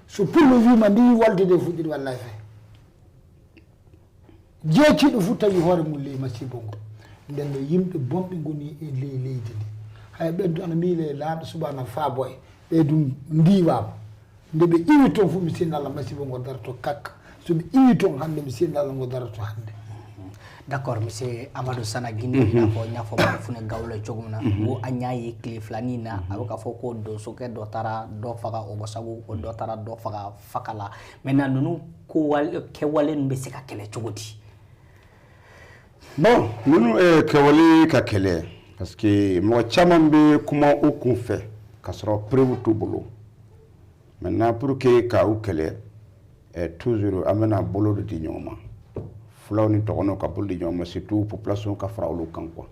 So pullo wima ni wolde nde fuɗɗiri walla e fe. Jeeciiɗo fof tawi hoore mum ley masiibo ngo. Nden no yimɓe bonɓe ngoni e ley leydi ndi. Hay ɓen du ana miile e laamɗo, subana faabo e ɓe ɗum ndiiwaama. Nde ɓe iwi toon fof, mi sinna Allah masiibo ngo daroto kakka. So ɓe iwi toon hannde, mi sinna Allah ngo daroto hannde. D'accord, monsieur Amadou Sana Gindi, mhm, na ko ñafo ma fune gawlo cogum na. Mhm. Wo a ñayi kili filani na, mhm, abuka fo ko do soke do tara do faga o go sagu ko do tara do faga fakala. Maintenant, nunu ko wal ke walen be se ka kele cogodi. Bon, nunu e ke wali ka kele. Parce que mo chama be kuma o kun fe ka sɔrɔ preuve t'u bolo. Maintenant, pour que ka u kele, eh, toujours, an bɛna bolo de di ɲɔgɔn ma. Fulaw ni tɔgɔnɔw ka bolo di ɲɔgɔn ma, surtout population ka fara olu kan, quoi.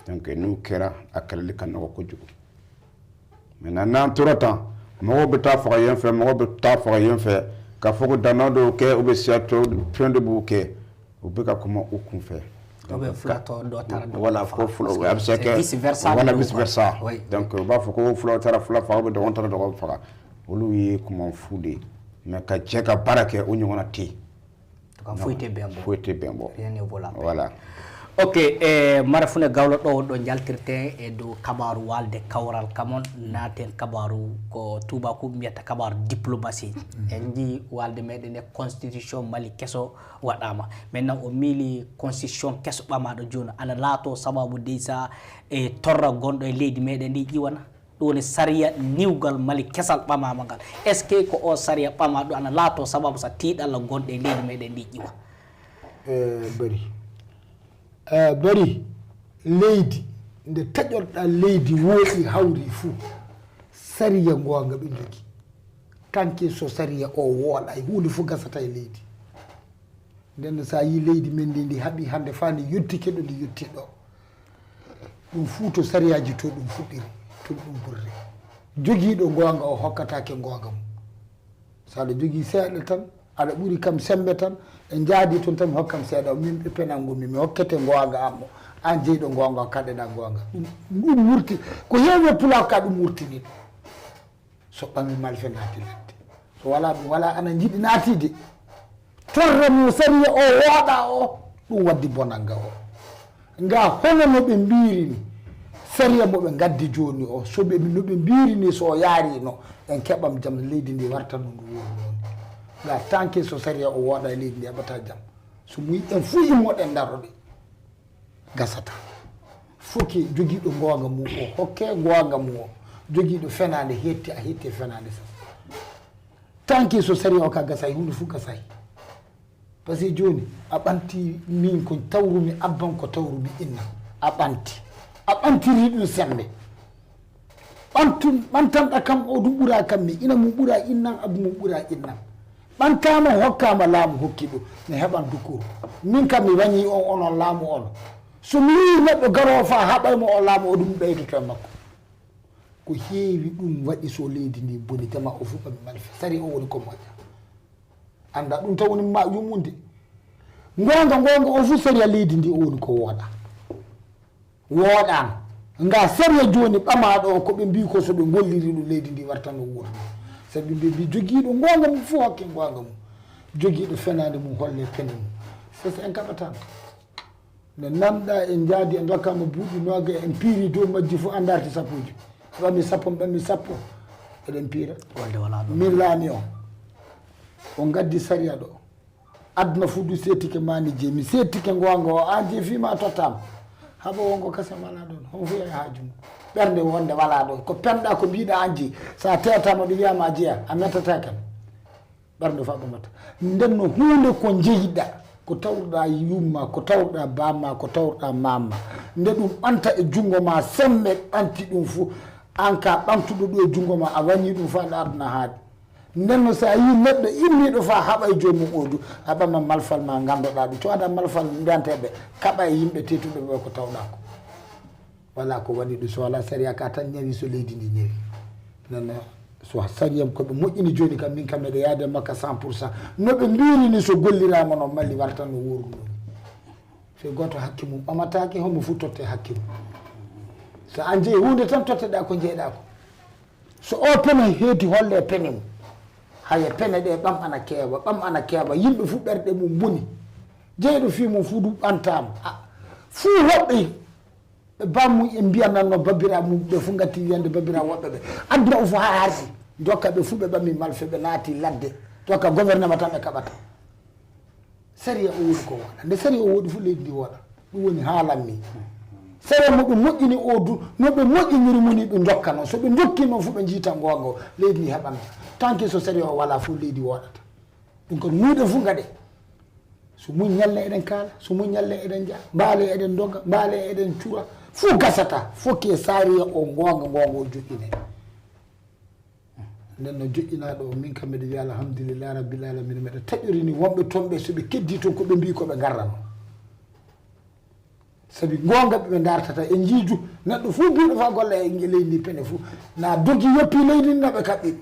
Donc, n'u kɛra, a kɛlɛli ka nɔgɔ kojugu. Maintenant, n'an tora tan, mɔgɔw bɛ taa faga yen fɛ, mɔgɔw bɛ taa faga yen fɛ, ka fɔ ko dana dɔw kɛ, u bɛ siya tɔ, fɛn dɔ b'u kɛ, u bɛ ka kuma u kun fɛ. Donc, fula tɔ dɔ taara dɔ faga. Voilà, ko fula, a bɛ se ka kɛ, vice versa, voilà, vice versa. Oui. Donc, u b'a fɔ ko fula taara fula faga, ou bien dɔgɔnɔ taara dɔgɔnɔ faga. Olu ye kuma fu de ye. Mais ka jɛ ka baara kɛ, o ɲɔgɔnna tɛ yen. Donc, foyi tɛ bɛn bɔ. Foyi tɛ bɛn bɔ. Rien ne vaut la peine. Voilà. Ok, eh, mara fune gawlo ɗo, ɗo jaltirte e dow kabaru walde kawral kamon, naten kabaru ko tubaku mbiyata kabaru diplomatie. Mm. En jii walde meɗen e constitution Mali keso waɗama. Maintenant o miili constitution keso ɓamaɗo joni ana laato sababu deysa e torra gonɗo e leydi meɗen ndi ƴiwana. Ɗum woni sariya niwgal Mali kesal ɓamaama ngal. Est-ce que ko o sariya ɓama ɗum ana laato sababu sa tiiɗalla gonɗo e leydi meɗen ndi ƴiwa? Eh, bari. Eh, bari, leydi, nde taƴorɗa leydi wooɗi hawri fuu, sariya ngoonga ɓe njogi. Tanke so sariya o wooɗa, huunde fuu gasata e leydi. Nden no, so a yii leydi men ndi, ndi haɓi hannde faa ndi yottike ɗo ndi yotti ɗo. Ɗum fuu to sariyaaji to ɗum fuɗɗiri, to ɗum ɓurri. Jogiiɗo ngoonga o hokkataake ngoonga mum. So aɗa jogii seeɗa tan, aɗa ɓuri kam semmbe tan, ɓe njaadi toon tan, mi hokkam seeɗa o, min ɓe penango mi, mi hokkete ngoonga am o. Aan jeyɗo ngoonga o, kaɗeɗaa ngoonga. Ɗum, ɗum wurti, ko heewi e pulaar ka ɗum wurtini ɗum. So ɓami malfe naati ladde. So walaa ɗum, walaa ana njiɗi naatiide. Torra mo sariya o wooɗa o, ɗum waddi bonanga o. Nga hono no ɓe mbiiri ni, sariya mo ɓe ngaddi jooni o, so ɓe, no ɓe mbiiri ni, so o yaari no, en keɓam jam, leydi ndi warta no ndu woni noon. Nga tanke so sariya o wooɗa e leydi ndi heɓata jam. So muyi en fuu immoɗen ndaroɗe. Gasata. Foke jogiiɗo ngoonga mum o, hokke ngoonga mum o. Jogiiɗo fenaande hetti, a hetti e fenaande sa. Tanke so sariya o ka gasay, huunde fuu gasay. Parce que jooni, a ɓanti min ko tawrumi abban, ko tawrumi innan. A ɓanti. A ɓantiri ɗum semmbe. Ɓantum, ɓantanɗa kam o ɗum ɓura kam mi. Ina mum ɓura innan, abu mum ɓura innan. Ɓantaama, hokkaama laamu hokki ɗum. Mi heɓan dukuru. Min kam mi wañi on, onon laamu on. So mi yii neɗɗo garoowo faa haɓay mo o laamu o, ɗum ɓeydoto e makko. Ko heewi ɗum waɗi so leydi ndi boni, jama o fuu ɓami malfe. Sari o woni ko moƴƴa. Annda ɗum taw woni ma yummunde. Ngoonga, ngoonga o fuu sariya leydi ndi o woni ko wooɗa. Wooɗaano. Nga sariya jooni ɓamaaɗo o, ko ɓe mbii ko so ɓe ngolliri ɗum leydi ndi warta no wuurdi. Sabi ɓe mbii jogiiɗo ngoonga mum fuu hokke ngoonga mum. Jogiiɗo fenaande mum holle pene mum. Sese en kaɓataano. Nde nanɗa en njaadi en ndokkama buuɗi nooga en piiri dow majji fof en darti sappoji. Ɓami sappo, ɓami sappo. Eɗen piira. Wonde wala ɗum. Min laami o. O ngaddi sariya ɗo. Aduna fof du seettike mani je. Mi seettike ngoonga o an je fima tottama. Haɓa wongo kase mala ɗon. Hon fof yahi haaju mum. Ɓernde wonde wala ɗon. Ko penɗa ko mbiɗa an je. Sa tewtama ɗo wiyama a jeya. A mettata kam. Ɓernde fof ɓamata. Nden no huunde ko njeyiɗa, ko tawruɗa yumma, ko tawruɗa bamma, ko tawruɗa mamma. Nde ɗum ɓanta e junngo ma, semme ɓanti ɗum fof. An ka ɓantuɗo ɗum e junngo ma, a wañi ɗum fof aɗa aduna haaɗi. Nden no so a yii neɗɗo immiiɗo faa haɓa e joomum o du, a ɓama malfal ma nganndoɗaa ɗum. Cooda malfal mbiyanteeɓe, kaɓa e yimɓe teetuɓe ɓe ko tawɗaa ko. Wala ko waɗi ɗum so wala sariya ka tan ñawi so leydi ndi ñawi. Nana so sariya ko ɓe moƴƴini jooni kam min kam meɗa yaade makka cent pour cent. No ɓe mbiiri ni so golliraama noon malli wartan no wuuru noon. Fe gooto hakke mum ɓamataake, homo fof totte hakke mum. So an jeyi huunde tan totteɗaa ko njeyɗaa ko. So o pene heedi holle pene mum. Haya pene ɗe ɓam ana keewa, ɓam ana keewa, yimɓe fof ɓerɗe mum mboni. Jeyɗo fii mum fof du ɓantaama. A, fuu woɓɓe ɓe bammum en mbiyanatno babiraaɓe mum ɓe fof ngatti wiyande babiraaɓe woɓɓe ɓe. Aduna o fof haa harsi. Jokka ɓe fof ɓe ɓami malfe ɓe naati ladde. Jokka gouvernement tan ɓe kaɓata. Sariya o woodi ko wooɗa. Nde sariya o woodi fof, leydi ndi wooɗa. Ɗum woni haalan mi. Sariya mo ɓe moƴƴini o du, no ɓe moƴƴiniri mo ni ɓe ndokka noon. So ɓe ndokki noon fof, ɓe njiita ngoonga o, leydi ndi heɓan. Tant que so sariya o walaa fof, leydi wooɗata. Ɗum ko nuuɗe fof ngaɗe. So muñ ñalle eɗen kaala, so muñ ñalle eɗen njaha, mbaale eɗen ndogga, mbaale eɗen cura. Fof gasata, fof ke sariya o ngoonga, ngoonga o joƴƴine. Nden no joƴƴinaaɗo o, min kam mbeɗa wiya alhamdulillahi rabbil alamina, mbeɗa taƴorini wonɓe toon ɓe, so ɓe keddii toon ko ɓe mbii ko ɓe ngarranoo. Sabi ngoonga ɓe ndartata e njiiju, neɗɗo fof biiɗo fa golla e leydi ndi pene fof, na dogi yoppi leydi ndi, na ɓe kaɓɓi ɗum.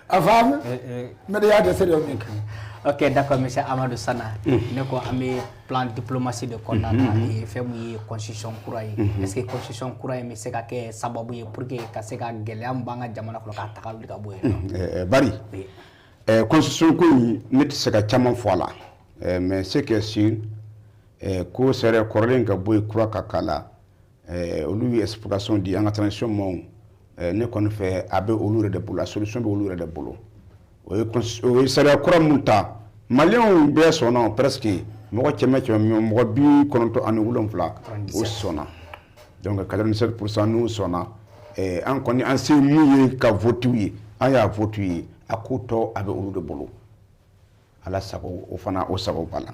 A faami? Mbeɗa yaade sérieux min kam. Ok, d'accord, monsieur Amadou Sana. Ne ko ami plan diplomatie de konnata e femu ye constitution kura ye. Est-ce que constitution kura ye mi sega ke sababu ye pour que ka sega gele am banga jamana ko ka takal ka boye? Eh, eh, bari. Eh, constitution ko ni nit sega caman fo a la. Eh, mais ce qui est sûr, eh, ko sere korlen ka boy kura ka kala. Eh, olu ye explication di an ka transition mɔgɔw, eh, ne kɔni fɛ a bɛ olu yɛrɛ de bolo, a solution bɛ olu yɛrɛ de bolo. O ye cons- o ye sariya kura mun ta, maliyɛnw bɛɛ sɔnna o presque, mɔgɔ kɛmɛ kɛmɛ mɔgɔ bi kɔnɔntɔn ani wolonwula o sɔnna. Donc quatre-vingt-sept pour cent n'u sɔnna, eh, an kɔni an se mun ye ka vote ye, an y'a vote ye, a ko tɔ a bɛ olu de bolo. Ala sago o fana o sago bala.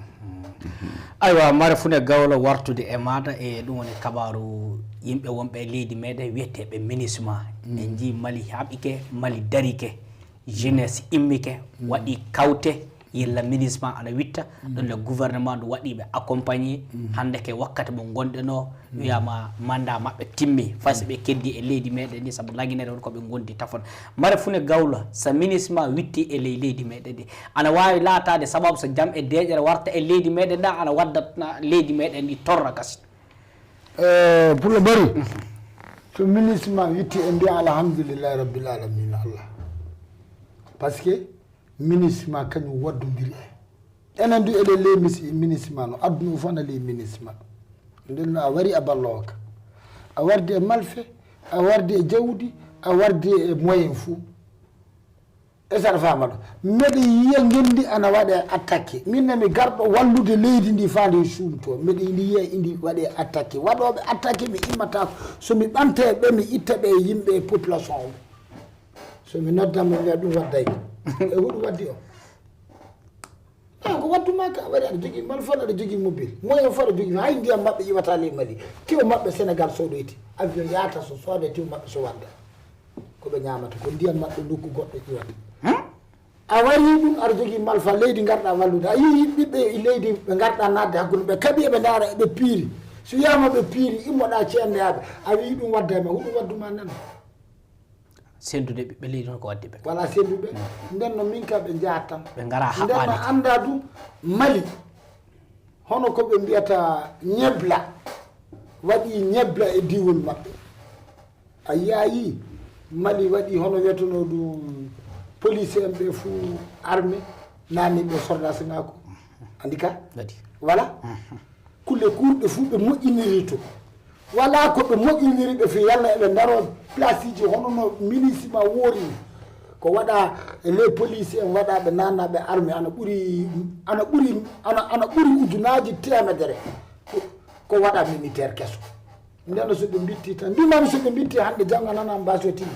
Aywa, mare fune gawlo wartude e maɗa e ɗum woni kabaru yimɓe wonɓe e leydi meɗen wiyeteɓe minisma. En jii mali haɓike, mali darike, jeunesse immike, waɗi kawte, yilla minisma ana witta ɗum le gouvernement ndu waɗiɓe accompagné. Hannde ke wakkati mo gonɗen o wiyama mandat maɓɓe timmi, fasi ɓe keddi e leydi meɗen ndi sabu laginere woni koɓe gondi tafon. Mare fune gawlo sa minisma witti e ley leydi meɗen ndi, ana wawi laataade sababu so jam e deeƴere warta e leydi meɗen ɗa, ana waddatna leydi meɗen ndi torra kasi? Eh, pullo bari, so minisma witti en mbiya alhamdulillahi rabbil alamina allah. Parce que minisma kañum waddodiri en. Enen du eɗen ley minisma no, adduna o fof ana ley minisma. Nden no a wari a balloka, a wardi e malfe, a wardi e jawdi, a wardi e moyen fou. Est-ce que aɗa faama ɗo? Mbeɗa yiya ngenndi ana waɗe attaqué. Min ne mi garɗo wallude leydi ndi faa ndi suumtoo. Mbeɗa ndi yiya ndi waɗe attaqué. Waɗooɓe attaqué mi immataako. So mi ɓamte ɓe mi itta ɓe e yimɓe e population o. So mi nodda mi wiya ɗum wadday. E huɗu waddi o. Eyi ko wadduma ka a waɗi aɗa jogii malfon aɗa jogii mobile. Moyen fof aɗa jogii hay ndiyam maɓɓe iwata ley Mali. Tiwo maɓɓe Sénégal soɗoyti. Avion yaata so soode tiwo maɓɓe so wadda. Ko ɓe ñaamata ko ndiyam maɓɓe nokku goɗɗo iwata. A warii ɗum aɗa jogii malfa leydi ngarɗa wallude a yii ɓiɓɓe e leydi ɓe ngarɗa naatde hakkunde ɓe kaɓi eɓe ndaara eɓe piiri so wiyama ɓe piiri immoɗa ceendeyaaɓe a wii ɗum wadda e ma huɗum wadduma nen. Sendude ɓiɓɓe leydi noon ko wadde ɓe. Wala senduɓe nden no min ka ɓe njahat tan. Ɓe ngara haɓɓade. Nden no annda ɗum Mali hono ko ɓe mbiyata ñebla waɗi ñebla e diwol maɓɓe. A yaayi Mali waɗi hono wiyatano ɗum police en ɓe fou armée nani ɓe sordasinako andi ka waɗi voilà kulle kurɗe fou ɓe moƴƴiniri to wala ko ɓe moƴƴiniri ɓe fi yalla eɓe ndaro place ji hono no ministre ma woori ko waɗa les police en waɗa ɓe nanna ɓe armée ana ɓuri ana ɓuri ana ana ɓuri ujunaji temedere ko waɗa militaire keso ndeno so ɓe mbitti tan mbimami so ɓe mbitti hande janngo nana mbasiyotini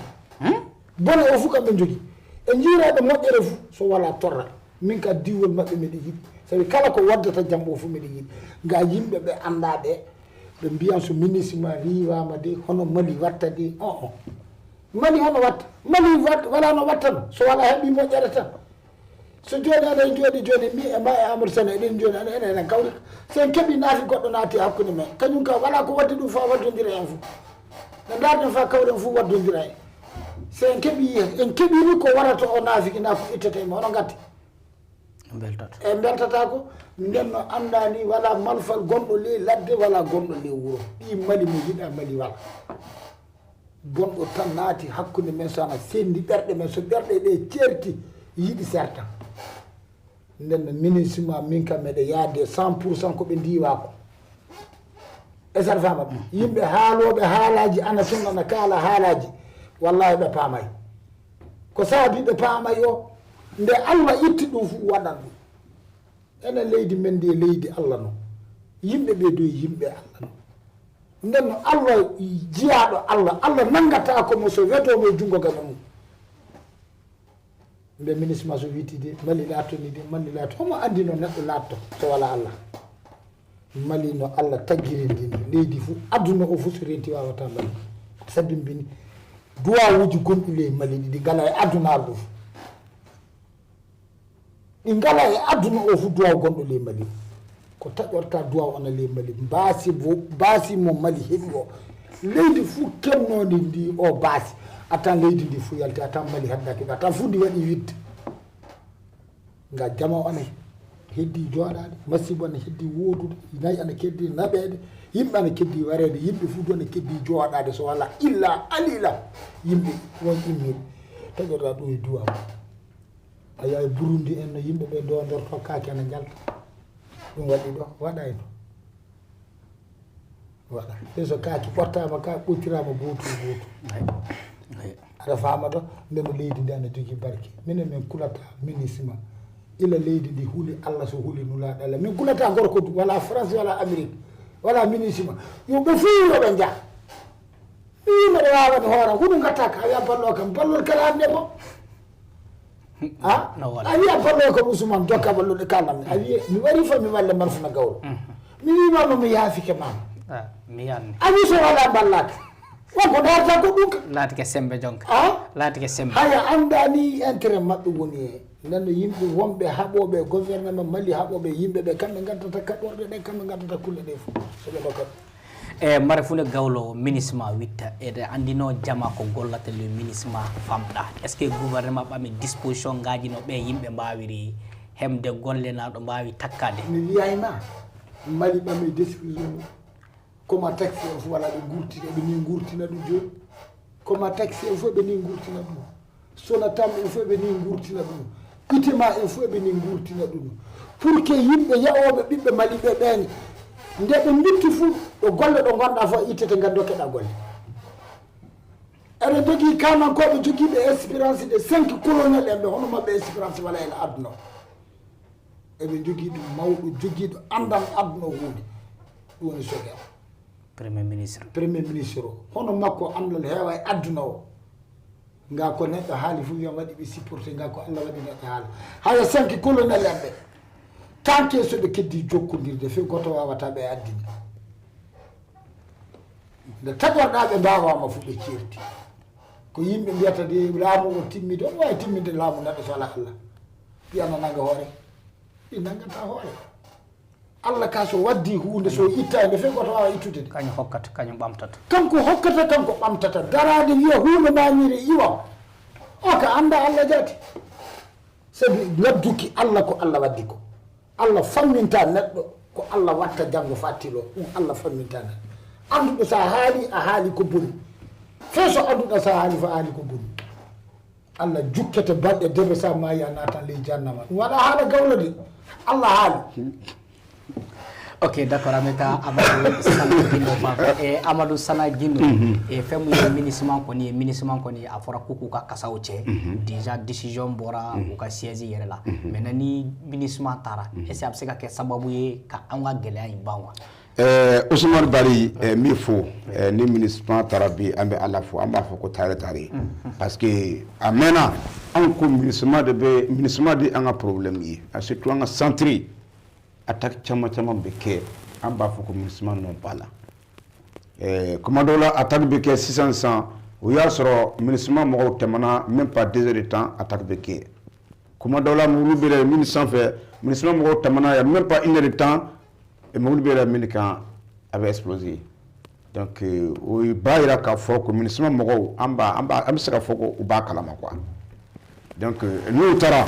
bone o fof kamɓe jogui e jiiraɓe moƴƴere fof so wala torra min ka diwol maɓɓe miɗo yiɗi sabi kala ko waddata jambo fof miɗo yiɗi ga yimɓe ɓe anda ɓe ɓe mbiyan so ministre ma riwama de hono mali watta de o o mali hono watta mali wala no wattano so wala heeɓi moƴƴere tan so joni aɗa jooɗi joni mi e ma e amadou sene eɗen joni aɗa ene enen kawri so en keeɓi naati goɗɗo naati hakkude men kañum ka wala ko wadde ɗum fa waddodira en fof no darden fa kawren fof waddodira en so en keeɓi en keeɓini ko warata o naafiki na ko ittata e ma hono gatti e beltata ko nden no anda ni wala malfal gonɗo ley ladde wala gonɗo ley wuro ɗi mali mo yiɗa mali wala bonɗo tan naati hakkunde men so ana sendi ɓerɗe men so ɓerɗe ɗe ceerti yiɗi serta nden no ministre ma min kam meɗe yaade cent pour cent koɓe ndiwa ko esat fama yimɓe haaloɓe haalaji ana tun ana kaala haalaji wallahi ɓe paamay Ko saabi ɓe paamay o, nde Allah itti ɗum fu waɗan ɗum. Enen leydi men ndi e leydi Allah no. Yimɓe ɓe doy yimɓe Allah no. Nden no Allah jiyaaɗo Allah, Allah nanngata ko mo so weto mo e junngo gano mum. Mbe minisma so witi de, Mali laatoni de, Mali laato. Homo anndi no neɗɗo laatto so wala Allah? Mali no Allah taggiri ndi, ndi leydi fu, aduna o fu so renti wawata Mali. Sabimbini duwawuji gonɗi ley Mali ɗi, ɗi ngala e adunaru ɗo fu. Ɗi ngala e aduna o fu duwaw gonɗo ley Mali. Ko taƴorta duwaw ona ley Mali. Mbaasi bo, mbaasi mo Mali heɓi o. Leydi fu kennodi ndi o baasi. Atan leydi ndi fu yalti, atan Mali haddaki, atan fu ndi waɗi widde. Nga jama ona heddi jooɗaade, masibo ana heddi woodude, nayi ana keddi naɓeede, yimɓe ana keddi wareede, yimɓe fu du ana keddi jooɗaade, so wala illa alila yimɓe won immiiɓe. Taƴoɗa ɗum e duwaw. A yahay Burundi en no yimɓe ɓe dondorto kaake ana njalta. Ɗum waɗi ɗo, waɗa e ɗo. Voilà. Te so kaaki ɓottaama ka, ɓottiraama gootu e gootu. Aɗa faama ɗo? Ndema leydi ndi ana jogii barke. Minen min kulata minisma. Ila leydi ndi huli Allah so huli nulaaɗo Allah. Min kulata gorko du, wala France, wala Amérique, wala minisma. Yo ɓe fuu yo ɓe njah. Ii, mbeɗa waawani hoore, huɗo ngatta ka, a wiya ballo kam, ballol kala hannde mo. Ha? No wala. A wiya ballo kam Ousmane, jokka balluɗe kalan mi. A wiya, mi wari fa mi walla marfuna gawlo. Mhm. Mi wima mo mi yaafike ma. Ah, mi yanni. A wi so wala ballaka. Wonko darta ko ɗum ka. Laatike sembe jonka. Ah? Laatike sembe. Haya anndani intérêt maɓɓe woni e. Nano yimɓe wonɓe haɓoɓe gouvernement Mali haɓoɓe yimɓe ɓe kamɓe ngaddata kaɗorɗe ɗe, kamɓe ngaddata kulle ɗe fof. So ɓe ɗo kaɗo. E mare fune gawlo minisma witta, eɗe anndino jama ko gollata le minisma famɗa. Est-ce que gouvernement ɓami disposition ngaji no ɓe yimɓe mbawiri hemde golle na ɗo mbawi takkade? Mi wiyayma, Mali ɓami décision. Comme taxi en fof wala ɓe gurtina, ɓe ni gurtina ɗum joni. Comme taxi en fof ɓe ni gurtina ɗum. Sonatam en fof ɓe ni gurtina ɗum. Itima en fof ɓe ni gurtina ɗum. Pour que yimɓe yahoɓe ɓiɓɓe Mali ɓe ɓen, nde ɓe mbitti fof, ɗo golle ɗo gonɗa fof ittete ngal dokkeɗa golle. Eɗen jogii kanankoɓe jogiiɓe expérience de cinq colonel en ɓe, hono maɓɓe expérience wala en aduna o. Eɓe jogii ɗum mawɗo jogiiɗo anndal aduna o huunde. Ɗum woni Sogel. Premier ministre. Premier ministre o. Hono makko anndal heewa e aduna o. Nga ko neɗɗo haali fof wiyan waɗi ɓe supporté, nga ko Allah waɗi neɗɗo haala. Haya cinq colonel en ɓe. Tanke so ɓe keddi jokkondirde, fe goto wawata ɓe addinde. Nde taƴorɗa ɓe mbawama fof ɓe ceerti. Ko yimɓe mbiyata de laamu o timmide, o wawi timminde laamu neɗɗo so ala Allah. Piyana nanga hoore. Ɗi nangata hoore. Allah ka so waddi huunde so itta e nde fe goto wawa ittude nde. Kañum hokkata, kañum ɓamtata. Kanko hokkata, kanko ɓamtata. Daraade wiya huunde mañire iwa. O ka annda Allah jaati. Sabi ladduki Allah ko Allah waddi ko. Allah famminta neɗɗo ko Allah watta janngo fa tilo. Ɗum Allah famminta neɗɗo. Annduɗo sa haali, a haali ko boni. Fe so annduɗa sa haali fa a haali ko boni. Allah jukkete balɗe debe sa maayi a naatan ley jahannama. Ɗum wala haala gawlo de. Allah haali. Ok, d'accord, amin ka Amadou Sana Guindo Baba. E Amadou Sana Guindo, e fɛn min ye minisma kɔni ye, minisma kɔni a fɔra k'u k'u ka kasaw cɛ. Déjà décision bɔra u ka siège yɛrɛ la. Mais na ni minisma taara, est-ce que a bɛ se ka kɛ sababu ye ka an ka gɛlɛya in ban wa? Eh, Ousmane Bari, eh, min fo, eh, ni minisma taara bi, an bɛ Ala fo, an b'a fɔ ko taare taare. Parce que a mɛnna, an ko minisma de bɛ, minisma de an ka problème ye, a surtout an ka centre. Attaque caman caman bɛ kɛ, an b'a fɔ ko minisma nɔ b'a la. Eh, kuma dɔw la attaque bɛ kɛ sisan sisan, o y'a sɔrɔ minisma mɔgɔw tɛmɛna même pas deux heures de temps, attaque bɛ kɛ. Kuma dɔw la mobili bɛ yɛlɛn mini sanfɛ, minisma mɔgɔw tɛmɛna, il y a même pas une heure de temps, mobili bɛ yɛlɛn mini kan, a bɛ exploser. Donc, euh, o b'a jira k'a fɔ ko minisma mɔgɔw, an b'a, an b'a, an bɛ se k'a fɔ ko u b'a kalama quoi. Donc, euh, n'u taara,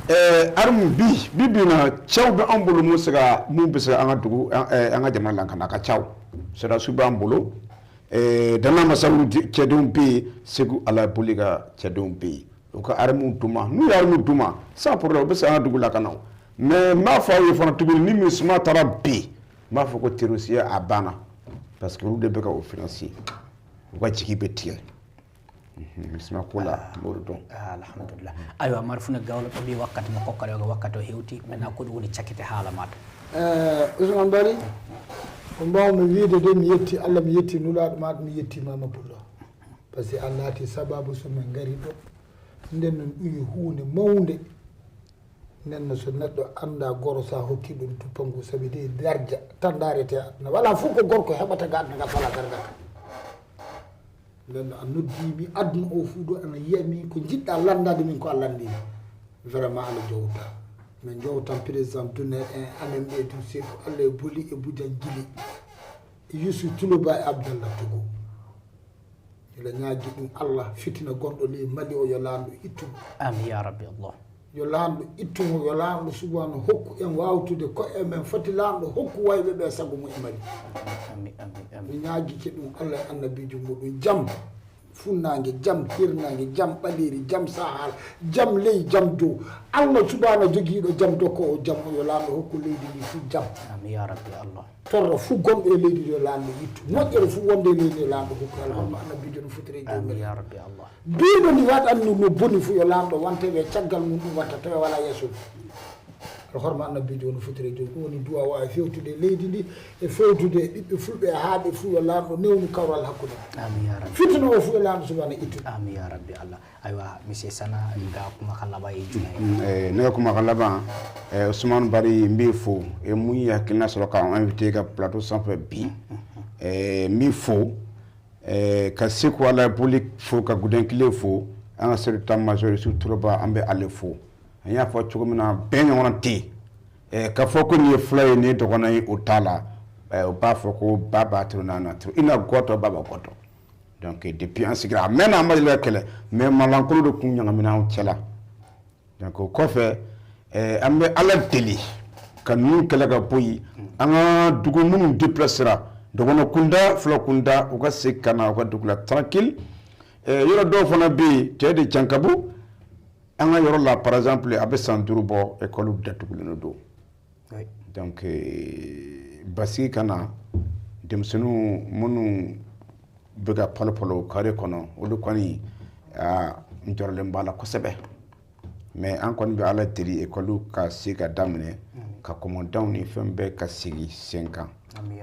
euh, arme bi, bi bi in na, cɛw bɛ an bolo mun se ka, mun bɛ se an ka dugu, an, euh, an ka jamana lakana, a ka ca o. Sɔrɔdasiw b'an bolo, euh, Dana Masaru cɛdenw bɛ yen, Segu Ala Boli ka cɛdenw bɛ yen. U ka armes d'u ma, n'u ye armes d'u ma, sans problème, u bɛ se an ka dugu lakana o. Mais n b'a fɔ aw ye fana tuguni, ni minisma taara bi, n b'a fɔ ko terroriste ya a banna, parce que olu de bɛ ka o financer, u ka jigi bɛ tigɛ. Bisma kula mboɗo ɗon. Alhamdulillah. Aywa, mar funa gawlo ɗo mbi wakkati mo kokkata yoga wakkati o hewti. Maintenant ko ɗum woni cakkite haala maɗa? Eh, Ousmane Bari, ko mbawmi wiide de, mi yetti Allah, mi yetti nulaaɗo maɗa, mi yetti Mama Pullo. Par ce que a laati sababu so min ngari ɗo. Nden noon ɗum yo huunde mawnde. Nden no so neɗɗo annda goro sa hokki ɗum tuppangu, sabi de darja tan ndarete aduna. Wala fof ko gorko heɓata ga aduna ga fala gargata. Nden no a noddimi aduna o fuu ɗo ana yiyami ko jiɗɗa lanndade min ko a lanndimi. Vraiment ana jowta. Min jowtan président Dunner en amen ɓe tout c'est ko Allah e boli e bujan jili. Yusuf Tuloba e Abdallah Togo. Miɗo ñaagi ɗum Allah fitina gonɗo ley Mali o yo laanɗo ittu mo. Amin ya rabbi Allah. Yo laanɗo ittu mo, yo laanɗo subhanahu hokku en wawtude koye men foti laanɗo hokku wayɓe ɓe sago mum e Mali. Amin amin amin. Mi ñaagike ɗum Allah e annabiijo muɗum jam funnaange jam hirnaange jam ɓaleeri jam sahara jam ley jam dow. Allah subhanahu jogiiɗo jam dokkoowo jam o yo laanɗo hokku leydi ndi fuu jam. Amin ya rabbi Allah. Torra fuu gonɗo e leydi ndi yo laanɗo ittu moƴƴere fuu wonde e leydi ndi yo laanɗo hokku alhorma annabiijo no fotiri e Amin jomiraɗo. Ya rabbi Allah. Biiɗo ndi waɗanno no boni fuu yo laanɗo wante ɓe caggal mum ɗum watta tawi wala yeeso ɗum. Alhorma annabiijo no fotiri e jom ɗum woni duwa wawi fewtude e leydi ndi e fewtude e ɓiɓɓe fulɓe e haaɓe fuu yo laanɗo newnu kawral hakkude. Amin ya rabbi. Fitino o fuu yo laanɗo subhana ittu. Amin ya rabbi Allah. Aywa, monsieur Sana, ga kuma ka laban e jumɛn? Ne kuma ka laban, Ousmane Bari mbi fo e mun ya hakkilina sɔrɔ k'an invité ka plateau sanfɛ bi. Mbi fo ka se ko ala boli fo ka gudɛnkile fo an ka seri tan majori su tuloba an bɛ ale fo. An y'a fɔ cogo min na bɛɛ ɲɔgɔn tɛ yen. Ka fɔ ko nin ye fula ye, nin ye dɔgɔnɔ ye, o t'a la. O b'a fɔ ko ba b'a turu n'a na turu, i na gɔtɔ ba b'a gɔtɔ. Donc depuis an sigira a mɛnna an ma deli ka kɛlɛ, mais malankolon de kun ɲagamina anw cɛla. Donc o kɔfɛ an bɛ Ala deli ka ninnu kɛlɛ ka bɔ yen, an ka dugu minnu déplacera, dɔgɔnɔ kunda, fula kunda, u ka segin ka na u ka dugu la tranquille. Yɔrɔ dɔw fana bɛ yen, cɛ de Jankabu, an ka yɔrɔ la par exemple a bɛ san duuru bɔ, école datugulen don. Donc basigi ka na, denmisɛnninw minnu bɛ ka palopalo carré kɔnɔ, olu kɔni, aa, n jɔrɔlen b'a la kosɛbɛ. Mais an kɔni bɛ Ala deli, école ka se ka daminɛ, ka kɔmɔdanw ni fɛn bɛɛ ka sigi sen kan.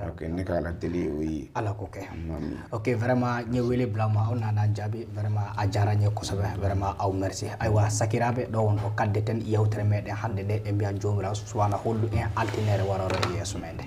Ok, ne ka Ala deli o ye. Ala ko kɛ. Ok, vraiment, n ye wele bila ma, aw nana jaabi, vraiment a diyara n ye kosɛbɛ, vraiment aw merci. Ayiwa, sakiraaɓe, ɗo won ɗo kadde ten yewtere meɗen hannde nde, e mbiya Joomiraawo subhanahu hollu en altine waroro e yeeso men nde.